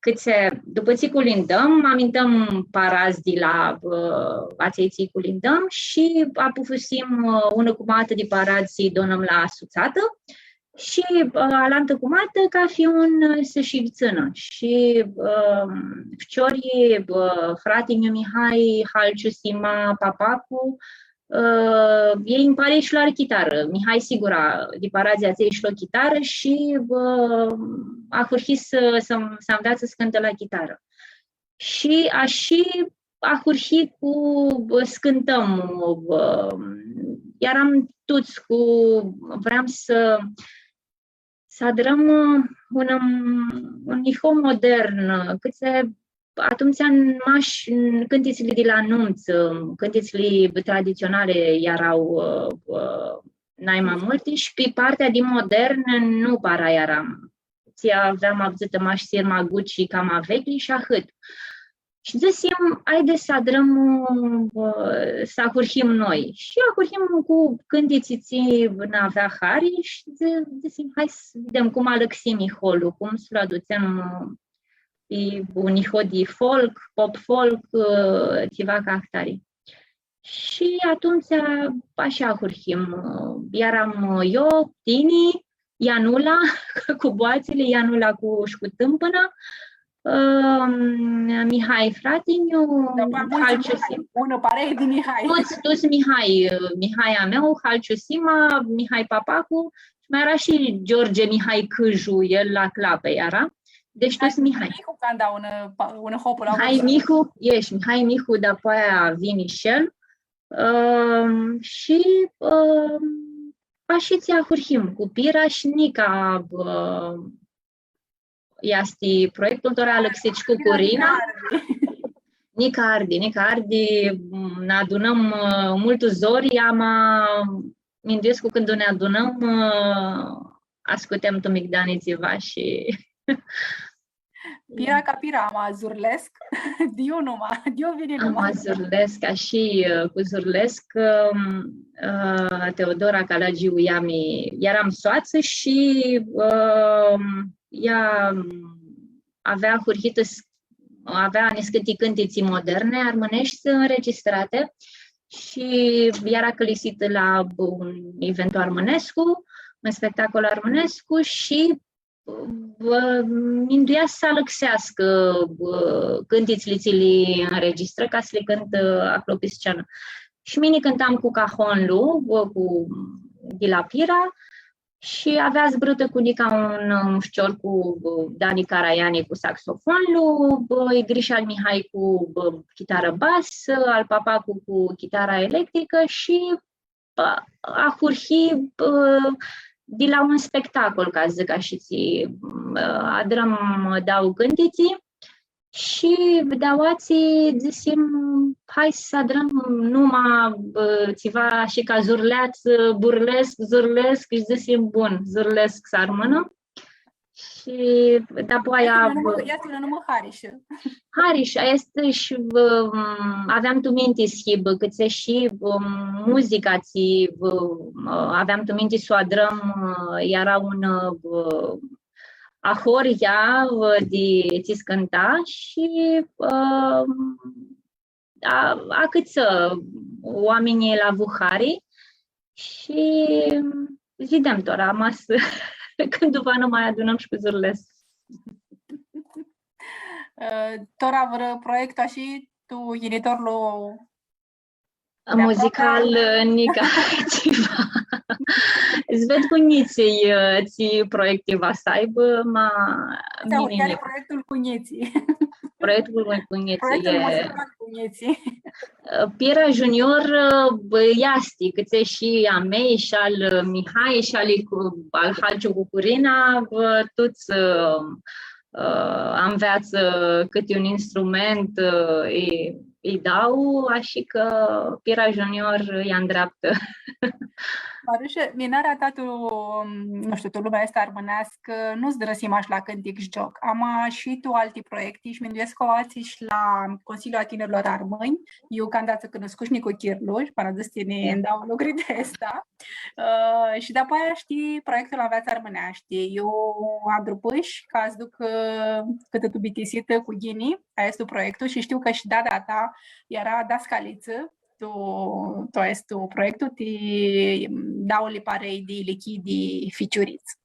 cãtse, dupã tsi culindãm, amintãm paradz di la, ã, atselj tsi culindãm shi apufusim, ã, unã cumatã di paradz s-lji donãm la sutsatã shi, ã, alantã cumatã, cafi un, ã, s-shi tsãnã. Shi, ã, ficiorlji, ã, frati-nju Mihai, Halciu, Sima, Papacu, ã, elj nji pari shi loarã chitarã. Mihai, sigura, di paradz atselj shi lo chitarã shi, ã, ahurhi s-, s-, s-anveatsã s-cãntã la chitarã. Shi ashi ahurhi cu, ã, s-cãntãm, ã, earam tuts cu, vream s-, s-adrãm, ã, un, un iho modern, ã, cãtse atumtsea mash cãntitsli di la numtsã, ã, cãntitsli traditsionali eara, ã, ã, nai ma multi shi pi partea di modern nu para earam. Tsi aveam avdzãtã mash Sirma Guci, Cama veclji shi ahãt. Shi dzãsim, haide s-adrãm, ã, s-ahurhim noi. Shi ahurhim cu cãntitsi tsi nã avea hari shi dzã-, dzãsim, hai s-videm cum alãxim iholu, cum s-lu adutsem, ã, pi un iho di folk, pop folk, ã, tsiva ca ahtari. Shi atumtsea ashi ahurhim, ã, earam, ã, eu, tini, Ianula cu boatsili, Ianula cu, shi cu tãmpãna, ã, Mihai frati-nju, Halciu Sima. Unã parei di Mihai. Tuts, tuts Mihai, ã, Mihai a meu, Halciu Sima, Mihai Papacu, shi ma eara shi George Mihai Cãju, el la clapã eara. Deci tuts Mihai. Mihu, canda unã, unã hopã la Mihai Mihu, eshi, Mihai Mihu, dapoaia vini shi el. Ã, shi, ã, ashi tsi ahurhim cu Pira shi nica, ã, easti proiectul, tora alãxit shi cu Curina. Nica ardi, nica ardi, nã adunãm, ã, multu zori, ama minduescu cãndu nã adunãm, ã, ascutem tu migdani tsiva shi Pira ca Pira, ama zurlescu, di iu numa, di iu vini numa. Ama zurlescu, ashi, ã, cu zurlescu, ã, Teodora Calagiu, ea mi, earam soatsã shi, ã, ea avea ahurhitã s-, avea niscãnti cãntitsi moderne armãneshti înregistrate shi eara cãlisitã la un eventu armãnescu, un spectacol armãnescu shi, ã, minduia s-alãxeascã, ã, cãntitsli tsi li înregistrã ca s-li cãntã, ã, aclo pi scenã. Shi mini cãntam cu cahonlu, ã, cu, di la Pira, shi avea zburãtã cu nica un, un ficior cu, ã, Dani Caraiani cu saxofonlu, ã, Igrisha al Mihai cu, ã, chitarã bas, ã, al Papacu cu chitara electricã shi, ã, ahurhi, ã, di la un spectacol, ca s-dzãc ashi, tsi, ã, adrãm dauã cãntitsi shi di aoatsi dzãsim, hai s-adrãm numa, ã, tsiva shi ca zurleatsã, ã, burlescu, zurlescu, shi dzãsim, bun, zurlescu s-armãnã. Shi dapoaia easti unã numã, easti unã numã harish. Harish, aestã shi, ã, aveam tu minti s-hibã, cãtse shi, ã, muzica tsi, ã, aveam tu minti s-u adrãm, ã, eara unã, ã, ahoryea, ã, di tsi s-cãnta shi, ã, a, acãtsã oaminjlji lj-avu hari shi videm tora, ma s-, cãndu va nã ma adunãm shi cu zurlescu. Ã, tora vãrã proiectu ashi, tu yinitorlu muzical, ã, nica tsiva. S-ved cu njitslji, ã, tsi proiecti va s-aibã, ma... Da, mini, chiar e proiectul cu njitslji. Proiectul cu njitslji. Proiectul muzical cu njitslji. Ã, Pira Junior, ã, bã, easti, cãtse shi a mei, shi al, ã, Mihai, shi al, cu, al Halciu cu Curina, bã, tuts, ã, ã, anveatsã cãti un instrument, ã, i, i dau, ashi cã Pira Junior lj-andreaptã. Marushe, minarea ta tu, nu shtiu, tu lumea aestã armãneascã, nu s-dãrãsi mash la cãntic shi gioc. Ama shi tu alti proiecti shi minduescu cã aoatsi shi la Consiliul a Tinirlor Armãnj, iu canda tsã cunuscush nicuchirlu, shi pãnã dzãsi tini ndauã lucri di aestã. Ã, shi dapoaia, shtii, proiectul Anveatsã Armãneashti. Iu andrupãsh ca s-duc, ã, cãtã tu bitisitã cu ghini, aestu proiectu, shi shtiu cã shi dada ta eara dascalitsã tu, tu aestu proiectu, ti dauli parei di ilichii di ficiurits.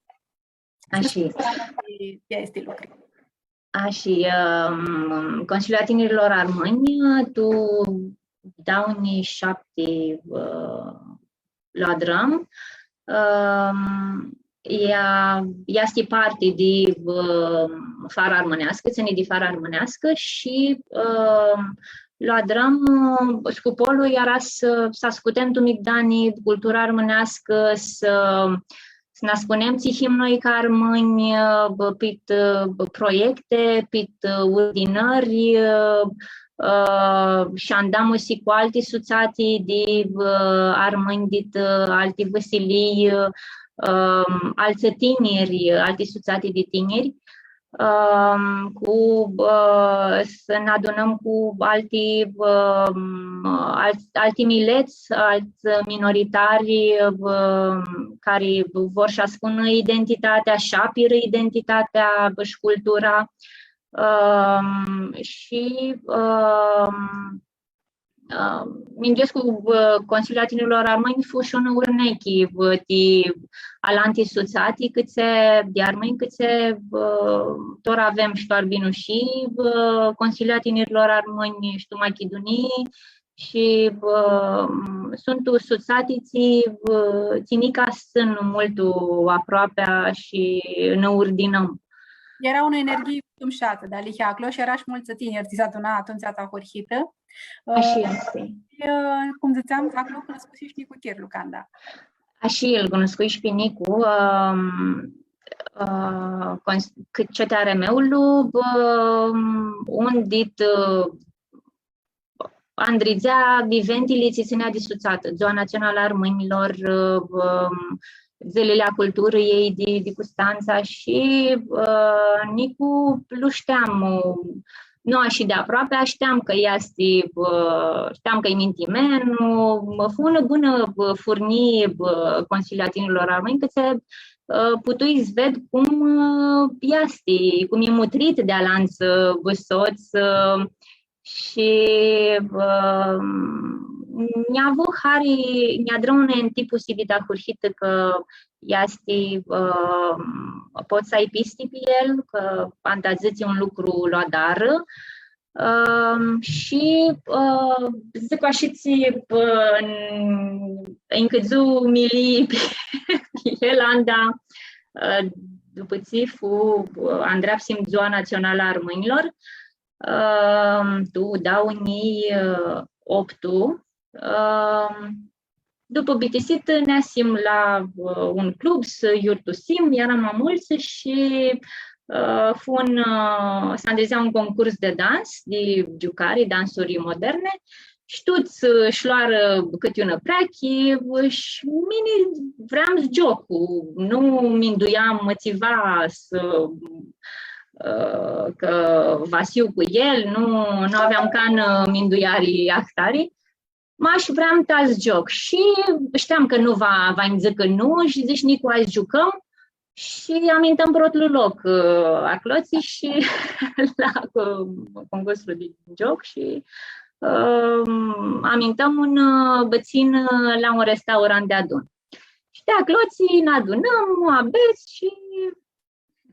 Ashi. Ti, ti aesti lucri. Ashi, ãm, Consiliul a Tinirlor Armãnj, tu dauã njilji shapti, ã, lu adrãm. Ãm, ea, ea easti parti di, ã, Fara Armãneascã, tsãni di Fara Armãneascã shi, ã, lu adrãm, ã, scupolu eara s-, s-ascutem tu migdani cultura armãneascã, s-, s-nã spunem tsi him noi ca armãnj, ã, bã, pit, ã, proiecti, pit, ã, urdinãri, ã, ã, shi andamãsi cu alti sutsati di, ã, armãnj dit, ã, alti vãsilii, ã, altsã tiniri, alti sutsati di tiniri. ãm, cu, ã, s-nã adunãm cu alti, ãm, alt-, alti milets, alts minoritari, ãm, cari vor s-aspunã identitatea, sh-apirã identitatea, sh-cultura. Ãm, shi, ãm, ã, minduescu, ã, Consiliul a Tinirlor Armãnj fu shi unã urnechi, ã, di alanti sutsati, cãtse, di armãnj, cãtse, ã, tora avem shi tu Arbinu shi, ã, Consiliul a Tinirlor Armãnj shi tu Machidunii shi, ã, suntu sutsati tsi, ã, tsi nica suntu multu aproapea shi nã urdinãm. Eara unã energhii multu mushatã, dealihea, aclo shi eara shi multsã tiniri, tsi s-aduna atumtsea tu ahurhitã. Ashi easti. Ã, cum dzãtseam, aclo cunuscushi shi Nicu Chirlu canda. Ashi, ãl cunuscui shi pi Nicu, ãm, ã, cons-, cã C T R M-ul, ãm, un dit, ã, andridzea eventili tsi tsãnea di sutsatã, Dzua Natsionalã a Armãnjlor, ãm, Dzãlili a Culturãljei di, di Custantsa shi, ã, Nicu lu shteam, ã, nu ashi di aproapi, a shteam cã easti, ã, shteam cã-i mintimen, ã, fu unã bunã, ã, furnii, ã, Consiliul a Tinirlor Armãnj, cãtse, ã, putui s-ved cum, ã, easti, cum e mutrit di alantsã, ã, sots, ã, Shi, ãm, nj-avu hari, nj-adrã unã entipusi di ahurhitã cã easti, ãm, pots s-ai pisti pi el, cã anda dzãtsi un lucru lu adarã. Ãm, shi, ã, dzãc ashi, tsi, ã, nj-, nj-cãdzu milii pi, pi el, anda, ã, dupã tsi fu, ã, andreapsim Dzua Natsionalã a Armãnjlor, ãm, tu dauã njilji optu, ãm, dupã bitisitã neasim la, ã, un club s-yiurtusim, earam ma multsã shi, ã, fu un, ã, s-andridzea un concurs di dans, di giucari, dansuri moderne, shi tuts, ã, sh-loarã cãti unã preachi, ã, shi mini vream s-gioc, nu minduiam tsiva s-, ã, cã va s-hiu cu el, nu, nu aveam canã minduiari ahtari. Mash vream ta s-gioc shi shteam cã nu va, va nji dzãcã nu shi dzãsh, Nicu, hai s-giucãm. Shi amintãm protlu loc, ã, aclotsi shi la co-, concursul di gioc shi, ãm, amintãm un, ã, bãtsin, ã, la un restaurant deadun. Shi di aclotsi nã adunãm, muabets shi,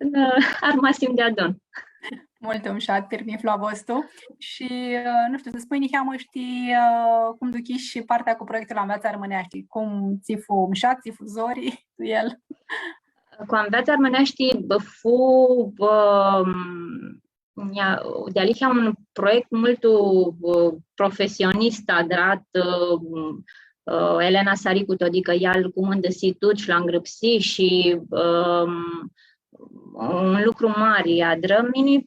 ã, armasim deadun. Multu mushat pirmithlu a vostu. Shi, ã, nu shtiu, s-nã spunj niheamã, shtii, ã, cum duchish shi partea cu proiectul Anveatsã Armãneashti. Cum, tsi fu mushat, tsi fu zori tu el? Cu Anveatsã Armãneashti, bã, fu, bã, nea-, dealihea un proiect multu, ã, profesionist adrat, ã, ã, Elena Saricu, adicã ea lu cumãndãsi tut shi lu ngrãpsi shi, ãm, un lucru mari adrã. Mini,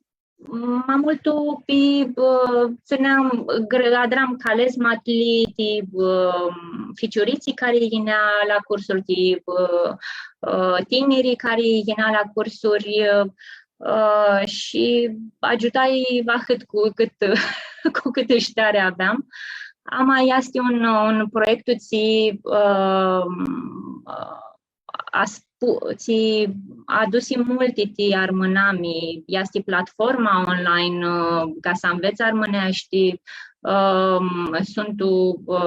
ma multu pi, ã, tsãneam, gr-, adram calesma ti, ti, ãm, ficiuritslji cari yinea la cursuri, ti, ã, ã, tinirlji cari yinea la cursuri, ã, ã, shi agiutai ahãt cu cãt, cu cãtã shteari aveam. Ama easti un, un proiectu tsi, ã, ã, aspu-, tsi adusi multi ti armãnami, easti platforma online, ã, ca s-anvets armãneashti, ãm, suntu, ã,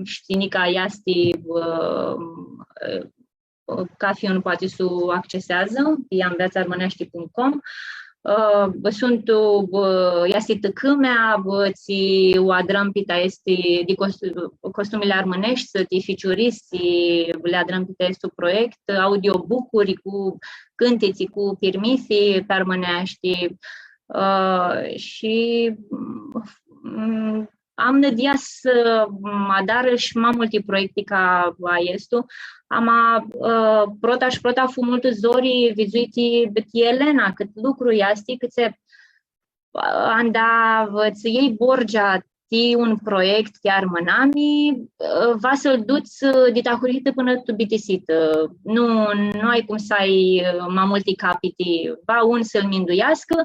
shtii, nica easti, ã, cafi un poati s-u acceseadzã pi anveatsarmãneashti punct com. Ã, suntu, ã, easti tãcãmea, ã, tsi u adrãm pi ta aestu, di cos-, costumili armãneshti, ti ficiurits, tsi li adrãm pi ta aestu proiect, audiobook-uri cu cãntitsi, cu pirmithi pi armãneashti, ã, shi, mm, am nãdia s-, ã, adarã shi ma multi proiecti ca aestu. Ama, ã, prota shi prota fu multu zori, vidzui ti, ti Elena, cãt lucru easti, cãtse, ã, anda, ã, tsã ljei borgea hii un proiect chiar mãnami, ã, va s-lu duts, ã, di tu ahurhitã pãnã tu bitisitã. Nu, nu ai cum s-ai, ã, ma multi capiti, va un s-lu minduiascã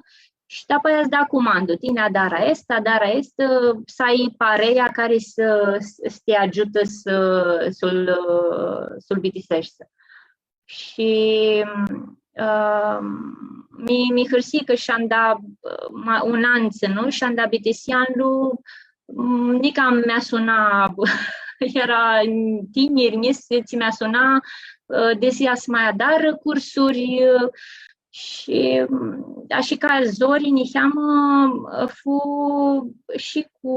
shi dapoaia s-da cumandu. Tini adari aestã, adari aestã, s-ai parea cari s-, s-, s-ti agiutã s-, s-lu, ã, s-lu bitiseshti. Shi, ã, mi, mi hãrsii cã shi anda, ã, ma-, un an tsãnu, shi anda bitisi anlu, m, nica mi suna, eara tiniri, njits, tsi mi suna, ã, desi s-ma adarã cursuri, ã, shi, m, ashi ca zori niheamã, ã, fu shi cu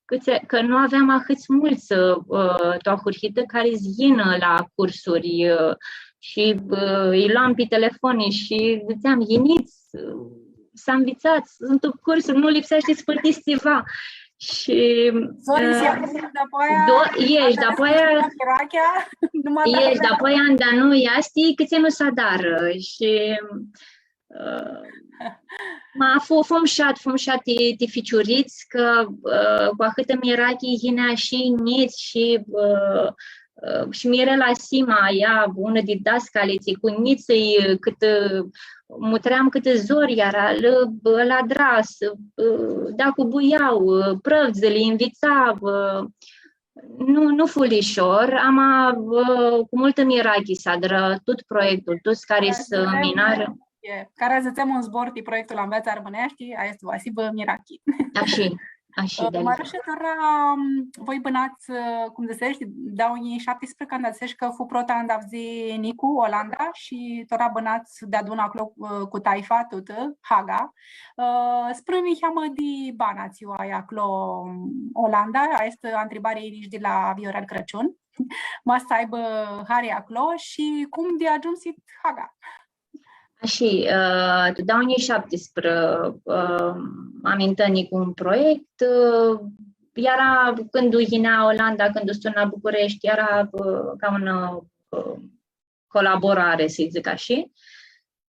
cãtse, cã nu aveam ahãts multsã, ã, tu ahurhitã cari s-yinã la cursuri, ã, shi, ã, lji loam pi telefoni shi dzãtseam, „Yinits, ã, s-anvitsats, suntu cursuri, nu lipseashti s-pãltits tsiva.” Shi, zori, ã, s-adarã, dapoaia, do-, anda easti, dapoaia, mirachea, nu ma adarã, easti, dapoaia, anda nu easti, cãtse nu s-adarã. Shi, ã, ma fu, fu mushat, fu mushat ti, ti ficiurits, cã, ã, cu ahãtã mirachi yinea shi njits shi, ã, ã, shi Mirela Sima, ea, unã di dascalitsi, cu njitslji, cãt, ã, mutream cãtã zori eara, lã, lã adra, s-, ã, da cu buiau, ã, prãvdzãli, nvitsa, ã, nu, nu fu lishor, ama, ã, cu multã mirachi s-adrã tut proiectul, tuts cari s-minarã. E, cara s-dzãtsem un zbor ti proiectul Anveatsã Armãneashti, aestã va s-hibã mirachi. Ashi, ashi. Ã, di Marushi, tora, m, voi bãnats, ã, cum dzãsesh, dauã njilji shaptisprã, canda dzãsesh cã fu prota anda avdzi Nicu, Olanda, shi tora bãnats deadun aclo, ã, cu taifa tutã, Haga. Ã, spuni niheamã di bana tsi u ai aclo, Olanda, aestã ntribari yini shi di la Viorel Crãciun. Ma s-aibã hari aclo shi cum di agiumsit Haga. Ashi, ã, tu dauã njilji shaptisprã, ã, amintã Nicu un proiect, ã, eara cãndu yinea Olanda, cãndu s-turna Bucureshti, eara, ã, ca un, ã, colaborari, s-dzãc ashi.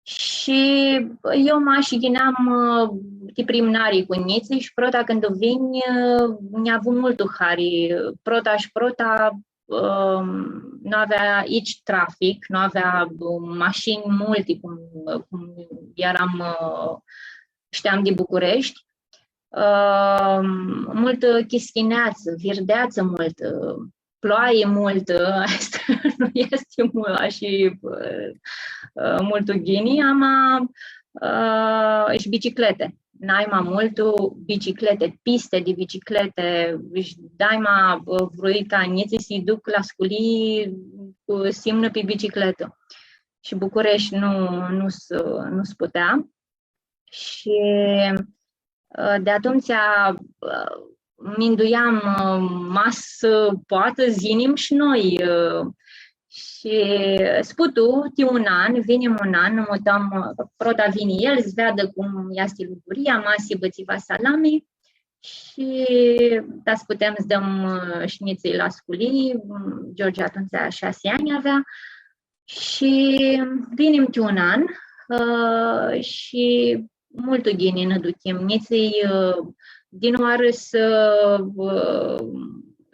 Shi eu mash yineam, ã, ti primnari cu njitslji shi prota cãndu vinj, ã, nj-avu multu hari, prota shi prota, ã, nu avea itsi trafic, nu avea, ã, mashinj multi, cum, cum earam, ã, shteam di Bucureshti. Ã, multã chischineatsã, virdeatsã multã, ã, ploai multã, ã, aestã nu easti mu-, ashi, ã, ã, multu ghini, ama, ã, shi biciclete. Nai ma multu biciclete, piste di biciclete, shi daima, ã, vrui ca njitslji s-lji duc la sculii cu, s-imnã pi bicicletã. Shi Bucureshti nu, nu s-, nu s-putea. Shi, ã, di atumtsea, ã, minduiam, ã, ma s-poatã s-yinim shi noi, ã, shi s-putu, ti un an, vinim un an, nã mutãm, ã, prota vini el, s-veadã cum easti luguria, ma s-hibã tsiva salami, shi ta s-putem s-dãm, ã, shi njitslji la sculii, George atumtsea shasi anj avea, Shi vinim ti un an, ã, shi multu ghini nã duchim. Njitslji, ã, dinãoarã s-, ã,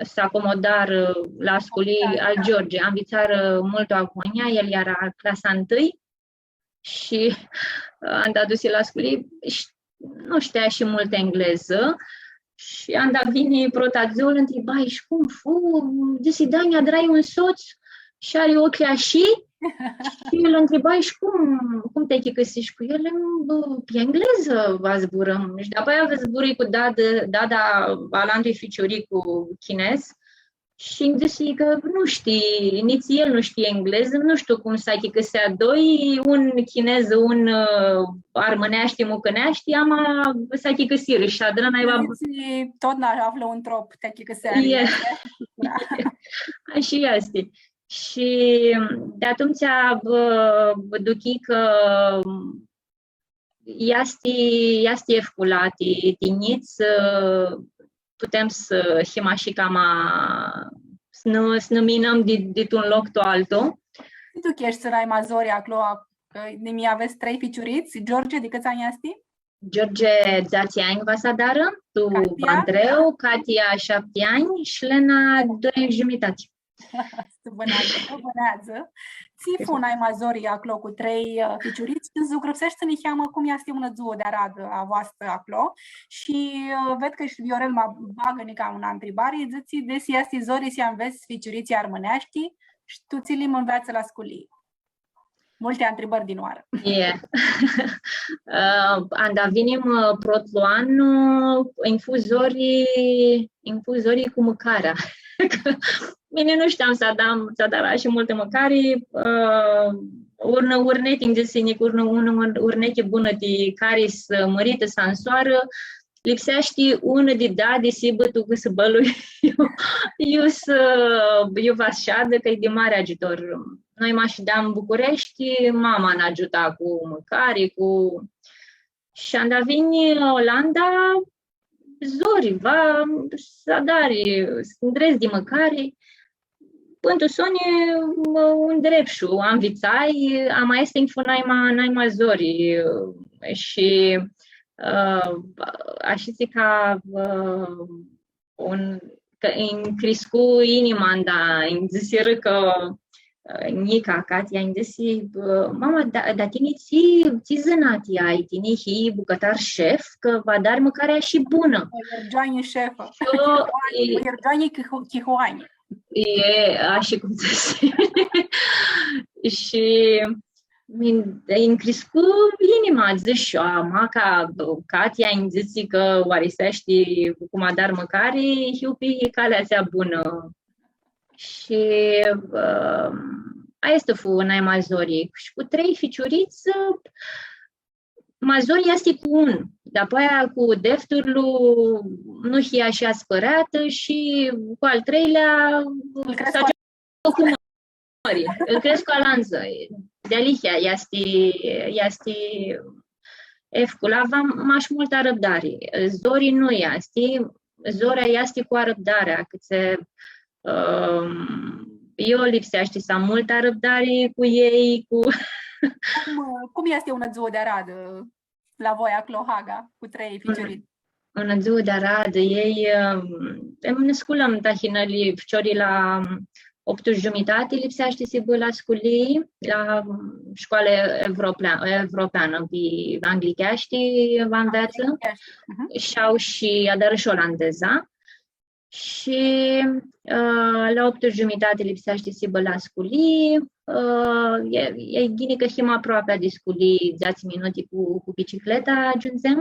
s-acomodarã la sculii al George, anvitsarã multu agonja, el eara clasa ntãi shi, ã, anda dusi la sculii, sh-, nu shtea shi multã englezã. Shi anda vini prota dzuã, lu ntribai, „Shi cum fu?” Dzãsi, „Da, nj-adrai un sots shi ari oclji ashi.” Shi lu ntribai, „Shi cum, cum ti achicãsish cu el?” „Pi englezã va zburãm.” Shi dapoaia zburãi cu dad-, dada a alantui ficiuric cu chinez. Shi nji dzãsi cã nu shtii, nitsi el nu shtii englezã, nu shtiu cum s-achicãsea doi, un chinez, un, ã, armãneashti, mucãneashti, ama s-achicãsirã shi adrã naiba. Dzãtsi, tut nã aflã un trop, ti achicãsea. E. Ashi easti. Shi di atumtsea, ã, duchii cã easti, easti efcula ti, ti njits, ã, putem s-him ashi cama, s-nã, s-nã minãm di, di tu un loc tu altu. Shi tu cã eshti sãraima zori aclo, a, cã nimi avets trei ficiurits, George, di cãts anj easti? George, dzatsi anj va s-adarã, tu Katia? Andreu, Katia, shapti anj shi Lena, doi anj shi giumitati. S-bãneadzã, s-bãneadzã. Tsi fu naima zori aclo cu trei, ã, ficiurits, s-nã zugrãpseshti niheamã cum easti unã dzuã di aradã a voastrã aclo. Shi, ã, ved cã shi Viorel ma bagã nica unã ntribari, dzãtsi, desi easti zori s-anvets ficiuritslji armãneashti, shi tu tsi limbã nveatsã la sculii? Multi ntribãri di unãoarã. E. Ã, anda vinim, ã, protlu an, ã, nj-fu zori, nj-fu zori cu mãcarea. Mini nu shteam s-adar, s-adar ashi multã mãcari, ã, unã urnechi, nj-dzãsi, unã, unã urnechi bunã ti cari s-mãritã, s-ansoarã, lipseashti unã di dadi s-hibã tu cãsãbãlu iu, iu s-, iu va s-shadã, cã e di mari agiutor. Noi ma shideam tu Bucureshti, mama nã agiuta cu mãcari, cu... Shi anda vinj Olanda, zori, va s-adari, s-ndredz di mãcari. Pãn tu soni, mã, u ndrepshu, anvitsai, ama easti nj-fu naima, naima zori, ã, shi, ã, ashi dzãc cã, ã, un, cã nj-criscu inima, anda nj-dzãsirã cã, ã, nica, Katia, nj-dzãsi, ã, „Mama, da, da tini tsi, tsi zãnati ai? Tini hii bucãtar shef, cã va adari mãcarea shi bunã.” Iergeanji shefã. Shi eu, Chihoani, e, iergeanji chiho-, chihoani. E, ashi cum dzãsi. Shi mi, nj-criscu inima, dzãsh, „A, maca, Katia nj-dzãtsi cã u ariseashti cum adar mãcari, hiu pi calea atsea bunã.” Shi, ã, aestã fu naima zori. Shi cu trei ficiurits, ma zori easti cu un, dapoaia cu defturlu nu hii ashi aspãreatã shi cu al treilea s-agiungi cu mãri. Ãl crescu alantsã. Dealihea easti, easti efcul, avem mash multã arãbdari. Zori nu easti, zorea easti cu arãbdarea, cãtse, ãm, eu lipseashti s-am multã arãbdari cu elj, cu... Cum, cum easti unã dzuã di aradã la voi aclo, Haga, cu trei ficiurits? Unã dzuã di aradã, elj, ãm, em, nã sculãm tahinãli, ficiorlji la optu shi giumitati lipseashti s-hibã la sculii, la, ãm, shcoalã evropea-, evropeanã, pi anglicheashti va nveatsã. Anglicheashti, mhm. Shi au shi, adarã shi olandeza. Shi, ã, la optu shi giumitati lipseashti s-hibã la sculii, ã, e, e ghini cã him aproapea di sculii, dzatsi minuti cu, cu bicicleta agiundzem.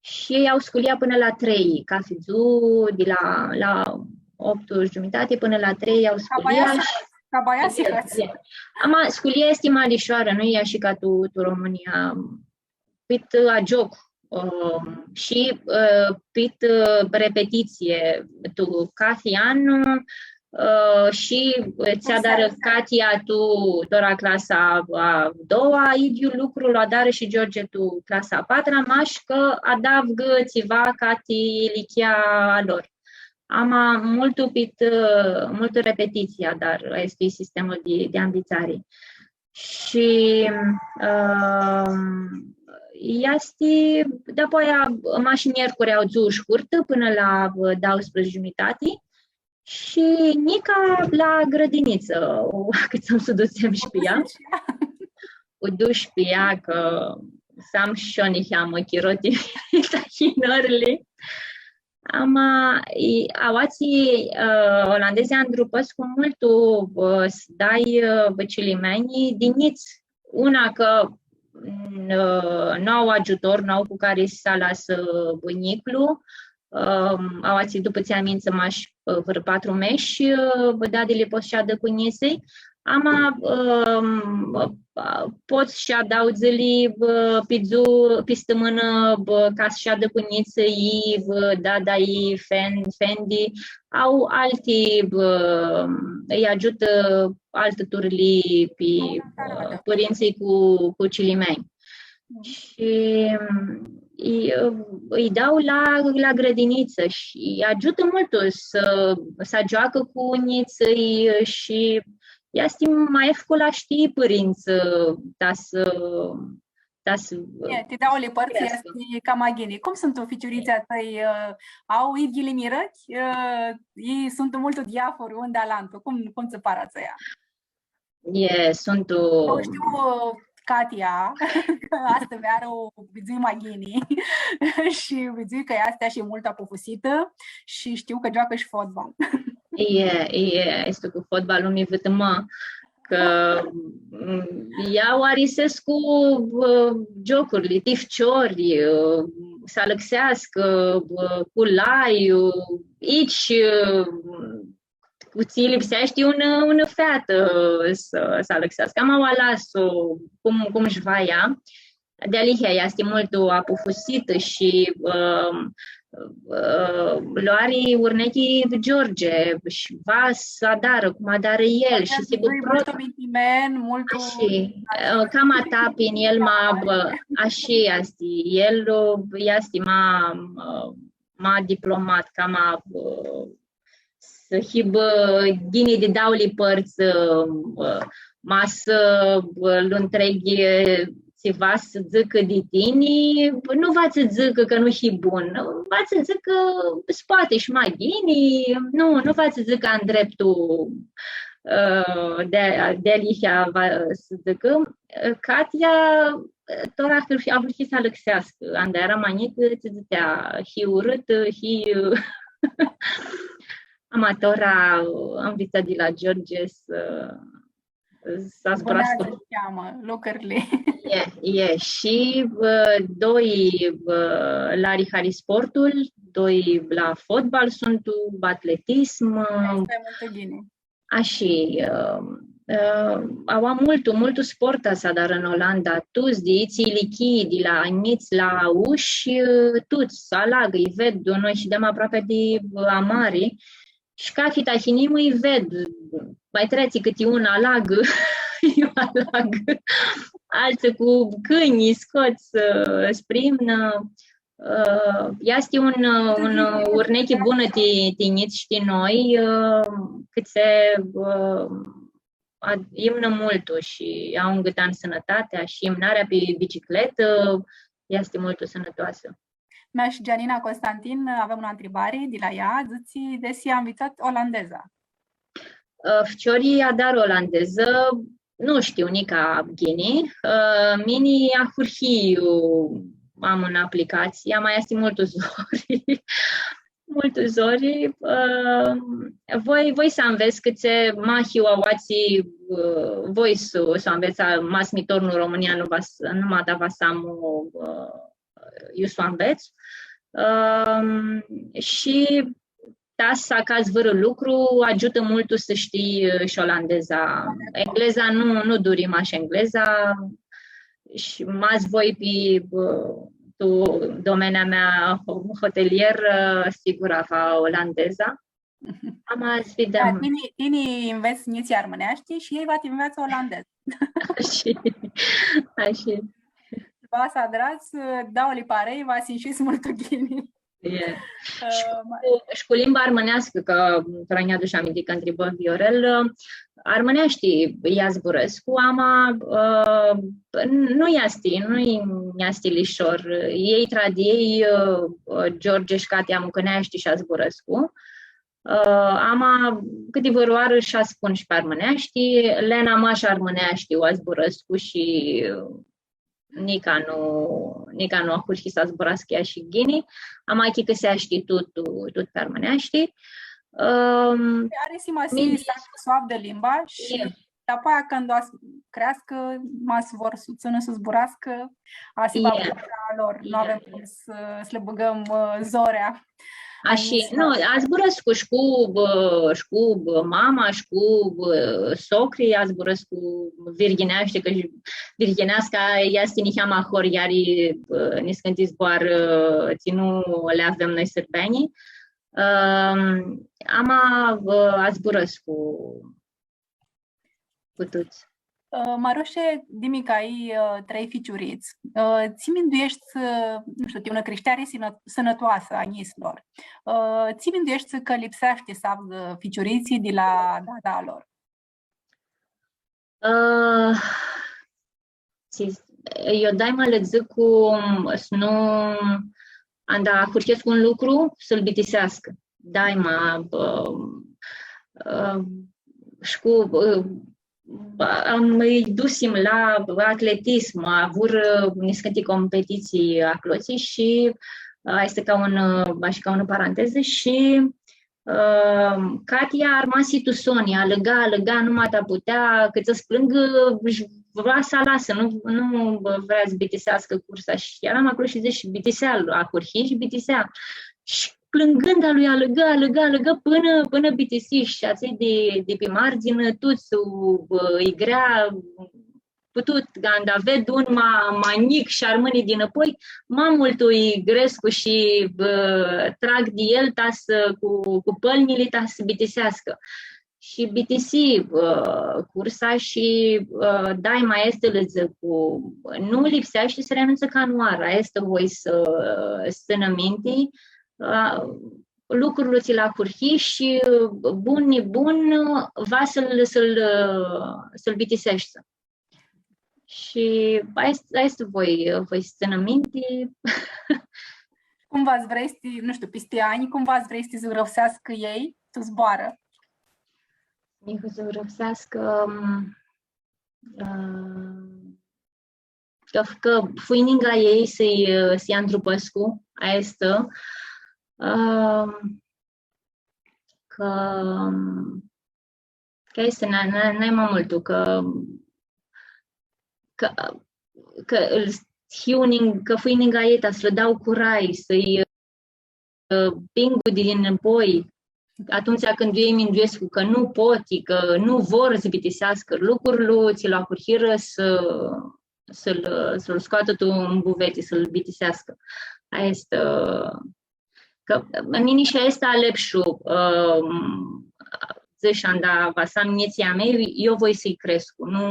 Shi elj au sculia pãnã la trei, cathi dzuã, di la, la optu shi giumitati pãnã la trei au sculia. Ca baia s-, shi ca baia s-, e, e. Ama sculia easti ma lishoarã, nu e ashi ca tu, tu Romãnia. Pit, ã, agioc, ã, shi, ã, pit, ã, repetitsii, tu cathi an, ã, shi, ã, tsi adarã Katia tu, tora clasa a doua, idyiul lucru lu adarã shi George tu clasa a patra, mash cã adavgã tsiva cati ilichia a lor. Ama multu pit, ã, multu repetitsii adarã, aestu e sistemul di, di anvitsari. Shi, ãm, easti, dapoaia, mash miercuri au dzuã shcurtã pãnã la, ã, dauãsprãdzatsi giumitati shi nica la grãdinitsã, u, cãt s-u dutsem shi pi ea. U dush pi ea, cã s-am shi eu niheamã chiro ti tahinãrli. Ama, i, aoatsi, ã, olandezlji andrupãscu multu, ã, s-dai, ã, cilimeanjlji di njits. Una cã, n-, ã, nu au agiutor, nu au cu cari s-alasã, ã, njiclu. Ãm, aoatsi dupã tsi amintsã mash, ã, vãrã patru mesh, ã, dadili pot s-shadã cu njitslji. Ama, ãm, ã, pot s-shadã dauã dzãli, ã, pi dzuã, pi stãmãnã, ã, ca s-shadã cu njitslji, ã, dada, fen-, fendi, au alti, ã, lji agiutã altã turlii pi, ã, pãrintsãlj cu, cu cilimeanj. Shi, ãm, lji, ã, lji dau la, la grãdinitsã shi lji agiutã multu s-, s-agioacã cu njitslji shi easti ma efcul, ashti pãrintsã, ta s-, ta s-, e, ti dauli pãrtsã creascã. Easti cama ghini. Cum suntu ficiuritslji a tãi, ã, au idyili mirãchi? Ã, elj suntu multu diafori un di alantu. Cum, cum tsã pari a tsãia? E, suntu... Eu shtiu, ã, Katia, cã astã vearã u vidzui ma ghini shi vidzui cã easti shi multu apufusitã shi shtiu cã gioacã shi fotbal. E, e, easti cu fotbalul, mi vãtãmã cã, mm, ea u arisescu, ã, giocurli, ti ficiori, ã, s-alãxeascã, ã, cu lai, ã, itsi, ã, cu tsi lipseashti unã, unã featã s-, s-alãxeascã. Ama u alasã cum, cum sh-va ea. Dealihea easti multu apufusitã shi, ã, ã, lu ari urnechi George shi va s-adarã cum adarã el shi sigur multu mintimen, multu... Shi, ã, cama tapin el ma, ã, ashi easti, el, ã, easti ma, ã, ma diplomat, cama, ã, s-hibã ghini di dauli pãrtsã, ã, ma s-, ã, lu ntreghi, ã, tsi va s-dzãcã di tini, nu va tsã dzãcã cã nu hii bun, va tsã dzãcã s-poati shi ma ghini, nu, nu va tsã dzãcã ndreptu, ã, di, dealihea va s-dzãcã. Katia, tora ahurhi, ahurhi s-alãxeascã, anda eara ma njicã, tsi dzãtsea, hii urãtã, hii, ama tora anvitsã di la George s-, s-zburascã. Bãneadzã cheamã lucrili. E, e. Shi, ã, doi, ã, la ari hari sportul, doi la fotbal suntu, atletism. Aestã e multu ghini. Ashi, ã, ã, aua multu, multu sport s-adarã tu Olanda, tuts, di itsi ilichii, di la njits la aushi, ã, tuts, alagã, lji ved, noi shidem aproapi di, ã, amari, shi cathi tahinimã lji ved, ma treatsi cãti un, alagã, eu alagã, altsã cu cãnj, scots, ã, s-primnã, ã, easti un, ã, un, ã, urnechi bunã ti, ti njits shi ti noi, ã, cãtse, ã, ad-, imnã multu shi au ngãtan sãnãtatea shi imnarea pi bicicletã easti multu sãnãtoasã. Mea shi Gianina Constantin, avem unã ntribari di la ea, dzãtsi, desi anvitsat olandeza? Ã, ficiorlji adarã olandezã, nu shtiu nica ghini. Ã, mini ahurhii, ã, am unã aplicatsii, ama easti multu zori. Multu zori. Ã, voi, voi s-anvets cãtse ma hiu aoatsi, ã, voi s-, s-anvets, a, ma s-mi tornu tu Romãnia, nu va s-, nu ma da va s-am, ã, iu s-u anvets. Ãm, shi ta s-acats vãrã lucru, agiutã multu s-shtii, ã, shi olandeza. Engleza nu, nu duri mash engleza. Shi ma s-voi pi, ã, tu domenia mea ho-, hotelier, ã, sigur va olandeza. Ama s-videm. Da, tini, tini nvets njitslji armãneashti shi elj va ti nveatsã olandez. Ashi, ashi. Va s-adrats, dauli parei, va s-inshits multu ghini. E. Ã, shi cu, shi cu limba armãneascã, cã tora nj-adush aminti cã ntribã Viorel, ã, armãneashti lj-azburãscu, ama, ã, nu easti, nu easti lishor. Elj, tra di elj, ã, George shi Katia mucãneashti shi azburãscu. Ã, ama cãti vãrãoarã sh-aspun shi pi armãneashti, Lena mash armãneashti u azburãscu shi, ã, nica nu, nica nu ahurhi s-azburascã ea shi ghini, ama achicãseashti tut, tut pi armãneashti. Ãm, ari simasii s-avdã limba shi dapoaia cãndu va s-creascã, ma s-vor s-u tsãnã s-zburascã, ashi va, e, a lor. Nu avem cum s-, s-lã bãgãm, ã, zorea. Ashi, nu, azburãscu shi cu, ã, shi cu, ã, mama, shi cu, ã, socri, azburãscu virghineashti, cã shi virghineasca easti niheamã ahurhi, ari, ã, niscãnti zboarã, ã, tsi nu li avem noi sãrbeanjlji. Ãm, ama, ã, azburãscu cu tuts. Ã, Marushe, dimi cã ai, ã, trei ficiurits, ã, tsi mindueshti, ã, nu shtiu, ti unã crishteari sãnã-, sãnãtoasã a njitslor, ã, tsi mindueshti cã lipseashti s-avdã ficiuritslji di la dada a lor? Ã, tsi, eu daima lã dzãc cu, s-nu, anda ahurhescu un lucru, s-lu bitiseascã. Daima, ã, ã, shi cu, ã, am, lji dusim la atletism, avurã, ã, niscãnti competitsii aclotsi shi, ã, easti ca un, ã, ashi ca unã parantezã shi, ã, Katia armasi tu soni, alãga, alãga, nu ma ta putea, cãtse s-plãngã, sh-, vrea s-alasã, nu, nu vrea s-bitiseascã cursa. Shi earam aclo shi dzãc, „Bitisea, ahurhi shi bitisea.” Shi plãngãnda lui, alãgã, alãgã, alãgã pãnã, pãnã bitisi. Shi atselj di, di pi mardzinã, tuts, ã, lji grea, putut, canda ved un ma, ma njic shi armãni dinãpoi, ma multu lji grescu shi, ã, trag di el ta s-, cu, cu pãlnjili ta s-bitiseascã. Shi bitisi, ã, cursa shi, ã, daima aestã lã dzãc, cu, nu lipseashti s-renutsã canãoarã, aestã voi s-, s-tsãnã minti, ã, lucrul tsi lu ahurhi shi, ã, bun, nibun, va s-lu, s-lu, ã, s-lu bitiseshti. Shi aestã, aestã voi, voi s-tsãnã minti. Cum va s-vrei s-ti, nu shtiu, pisti anj, cum va s-vrei s-ti zugrãpseascã elj, tu zboarã? Mi va s-zugrãpseascã, ã, cã, cã fui ningã elj s-lji, s-lji andrupãscu, aestã, ã, cã, cã easti na-, na-, nai ma multu, cã, cã, cã lã hiu nin-, cã fui ningã elj, ta s-lã dau curai, s-lji, ã, pingu di dinãpoi, atumtsea cãndu elj minduescu cã nu pot, cã nu vor s-bitiseascã lucrul, tsi lu ahurhirã s-, s-lu, s-lu scoatã tu un buveti, s-lu bitiseascã. Aestã, ã, Cã mini shi aestã alepshu, ã, dzãsh, anda va s-am njitslji a mei, eu voi s-lji crescu. Nu,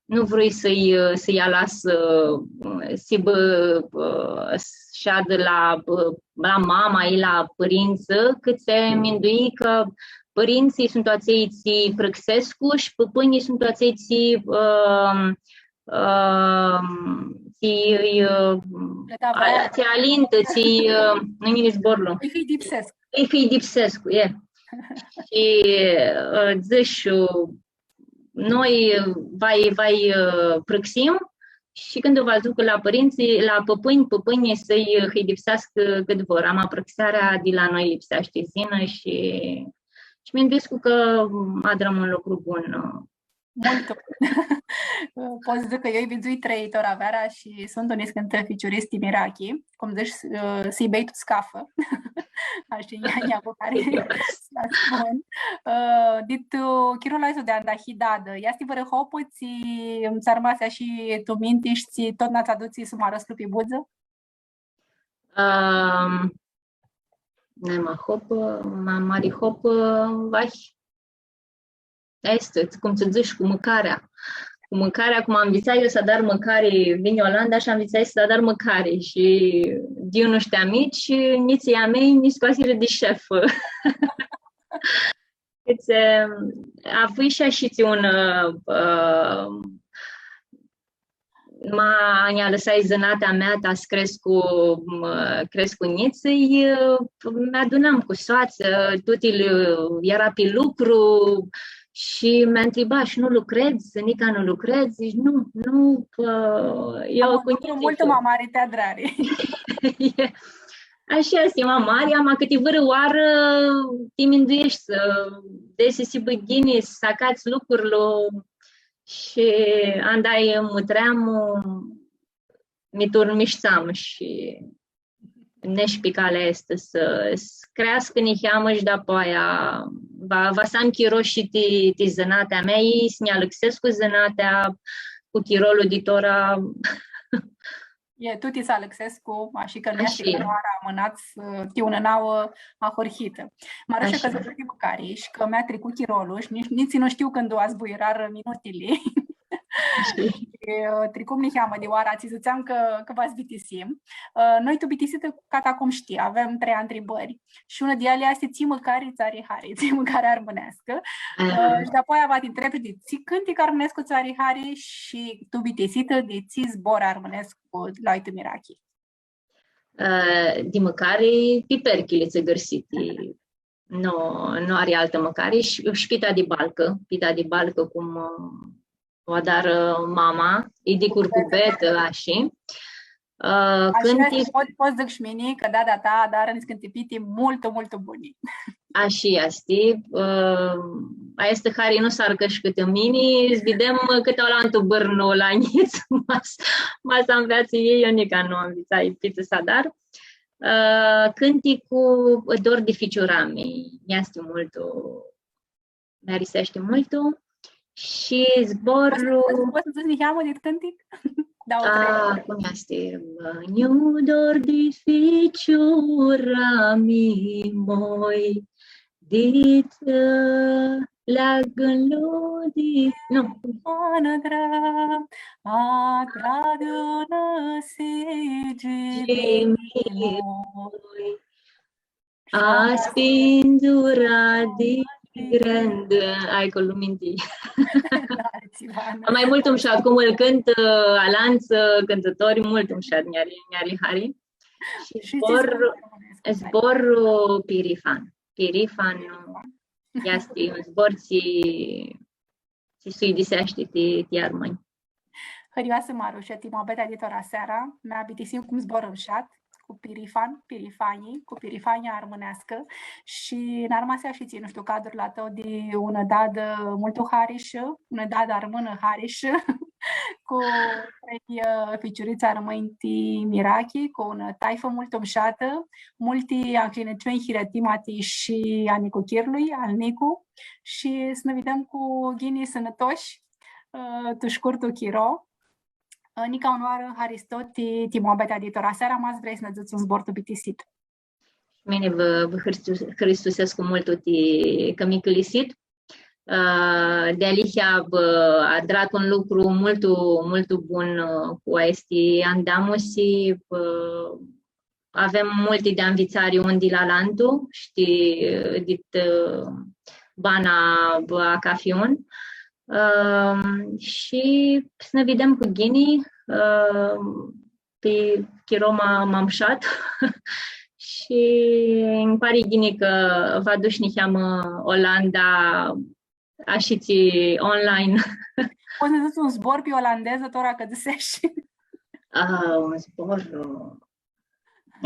nu vrui s-lji, s-lji alas, ã, s-hibã, ã, s-shadã la, ã, la mama, i la pãrintsã, cãtse minduii cã pãrintsãlj suntu atselj tsi prãxescu shi pãpãnjlji suntu atselj tsi, ã, ã, tsi, ã, tsi alintã, tsi, ã, nu-nj yini zborlu. Lji hãidipsescu. Lji hãidipsescu, e. Shi, ã, dzãsh, ã, noi va-lj, va-lj, ã, prãxim shi cãndu va s-ducã la pãrintsã, la pãpãnj, pãpãnjlji s-lji hãidipseascã cãt vor. Ama prãxearea di la noi lipseashti s-yinã shi, shi minduescu cã adrãm un lucru bun, ã, Multu. Pot s-dzãc cã eu lji vidzui trei tora veara shi suntu niscãnti ficiurits ti mirachi, cum dzãts, ã, s-lji bei tu scafã. Ashi, nj-, nj-apucari s-spun. Ã, dit, ã, chirolu aestu di anda hii dadã, easti vãrã hopã tsi tsã armasi ashi tu minti shi tsi totna tsã adutsi sumarãslu pi budzã? Ãm, nai ma hopã, ma mari hopã, vahi. Aestã, cum tsã dzãsh, cu mãcarea. Cu mãcarea, cum anvitsai eu s-adar mãcari, vinj Olanda shi anvitsai s-adar mãcari. Shi di iu nu shtiam, njits, njitslji a mei nji scoasirã di shefã. Cãtse, avui shi ashitsi un, ã, ã, ma nj-alãsai zãnatea mea ta s-crescu, m-, crescu njitslji, ã, mi adunam cu soatsã, tuti li-, eara pi lucru shi mi ntriba, „Shi nu lucredz? Nica nu lucredz?” Dzãc, „Nu, nu, ã, eu cu njitslji multu ma mari ti adrari.” E, ashi easti, ma mari, ama cãtivãrãoarã ti mindueshti, ã, desi s-hibã ghini, s-acats lucrul, shi anda lji mutream, mi turmishteam shi nesh pi calea aestã s-, s-creascã niheamã shi dapoaia va, va s-am chiro shi ti, ti zãnatea mea, elj s-nj-alãxescu zãnatea cu chirolu di tora. E, tuti s-alãxescu, ashi cã nu easti cã nu armãnats, ã, ti unã nauã ahurhitã. Mã arãsã cã dzãsesh di mãcari shi cã mi-a tricut chirolu shi nitsi, nitsi nu shtiu cãndu azbuirarã minutili. Ashi. ã, tricum niheamã di oara, tsi dzãtseam cã, cã va s-bitisim. Ã, noi tu bitisitã, cata cum shtii, avem trei ntribãri. Shi unã di eali easti tsi mãcari tsã ari hari, tsi mãcari armãneascã. Ã, shi dapoaia va ti ntreb di tsi cãntic armãnescu tsã ari hari shi tu bitisitã di tsi zbor armãnescu lu ai tu mirachi. Ã, di mãcari, piperchili tsãgãrsiti. Nu, nu ari altã mãcari. Shi, shi pita di balcã, pita di balcã cum, ã, u adarã mama, e di curcubetã, ashi. Ã, ashi cãntic easti, pot, pot dzãc shi mini cã dada ta adarã niscãnti piti multu, multu buni. Ashi easti. Ã, aestã hari nu s-arcã shi cãtã mini, s-videm cãtã alantu bãrnu la njits, ma s-, ma s-anveatsã elj, eu nica nu anvitsai pitã s-adar. Ã, cãnticlu Dor di ficiurami, easti multu, mi ariseashti multu. Shi zborlu... Pots, pots s-dzãts niheamã di cãntic? Dauã, trei. A, cum easti? Nju dor di ficiurami moi, dit, ã, leagãnlu di, nu. Anadra, agradunã sigi di moi. A, spindzura di grãndã. Ai, cu lu minti. Da, tsiva, nu. Ma multu mushat, cum lu cãntã, ã, alantsã, ã, cãntãtori, multu mushat, nj-ari, nj-ari hari. Shi zbor, zbor, ã, pirifan. Pirifan, nu. Easti un zbor tsi, tsi s-uidiseashti ti, ti armãnj. Hãrioasã Marushã, ti muabetea di tora seara, mi bitisim cu un zbor mushat, cu pirifan, pirifanji, cu pirifanja armãneascã shi nj-armasi shi tsi, nu shtiu, cadrul a tãu di unã dadã multu harishã, unã dadã armãnã harishã, cu trei, ã, ficiurits armãnj ti mirachi, cu unã taifã multu mushatã, multi ncljinãciunj hiritimati shi a nicuchirlui, al Nicu, shi s-nã videm cu ghini, sãnãtoshi, ã, tu shcurtu chiro. Ã, nica unãoarã, haristo ti, ti muabetea di tora seara, ma s-vrei s-nã dzãts un zbor tu bitisitã? Mini vã, vã hãristu-, hãristusescu multu ti cã mi cãlisit. Ã, dealihea, vã adrat un lucru multu, multu bun, ã, cu aesti andamusi, ã, avem multi di anvitsari un di la alantu, shtii, dit, ã, bana, ã, a cafi un. Ã, shi s-nã videm cu ghini, ã, pi chiro ma, ma mushat. Shi nji pari ghini cã va dush niheamã Olanda, ashitsi online. Pots s-dzãts un zbor pi olandezã, tora cã dzãseshi? Ã, un zbor, ã,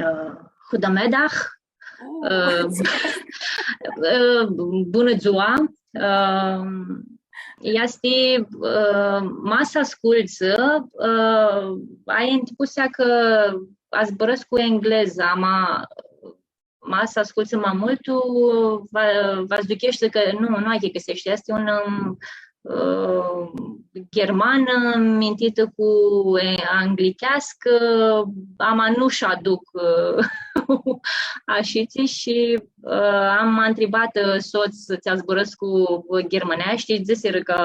ã, goedemiddag. Uh, ã, ã, bunã dzua. Ã, easti, ã, ma s-ascultsã, ã, ai ntipusea cã zburãscu englezã, ama ma s-ascultsã ma multu, va, va s-ducheshti cã nu, nu achicãseshti. Easti un, ãm, ã, ghermanã mintitã cu, e, anglicheascã, ama nu sh-aduc, ã, ashitsi shi, ã, am ntribatã, ã, sots, tsi zburãscu ghermãneashti, dzãsirã cã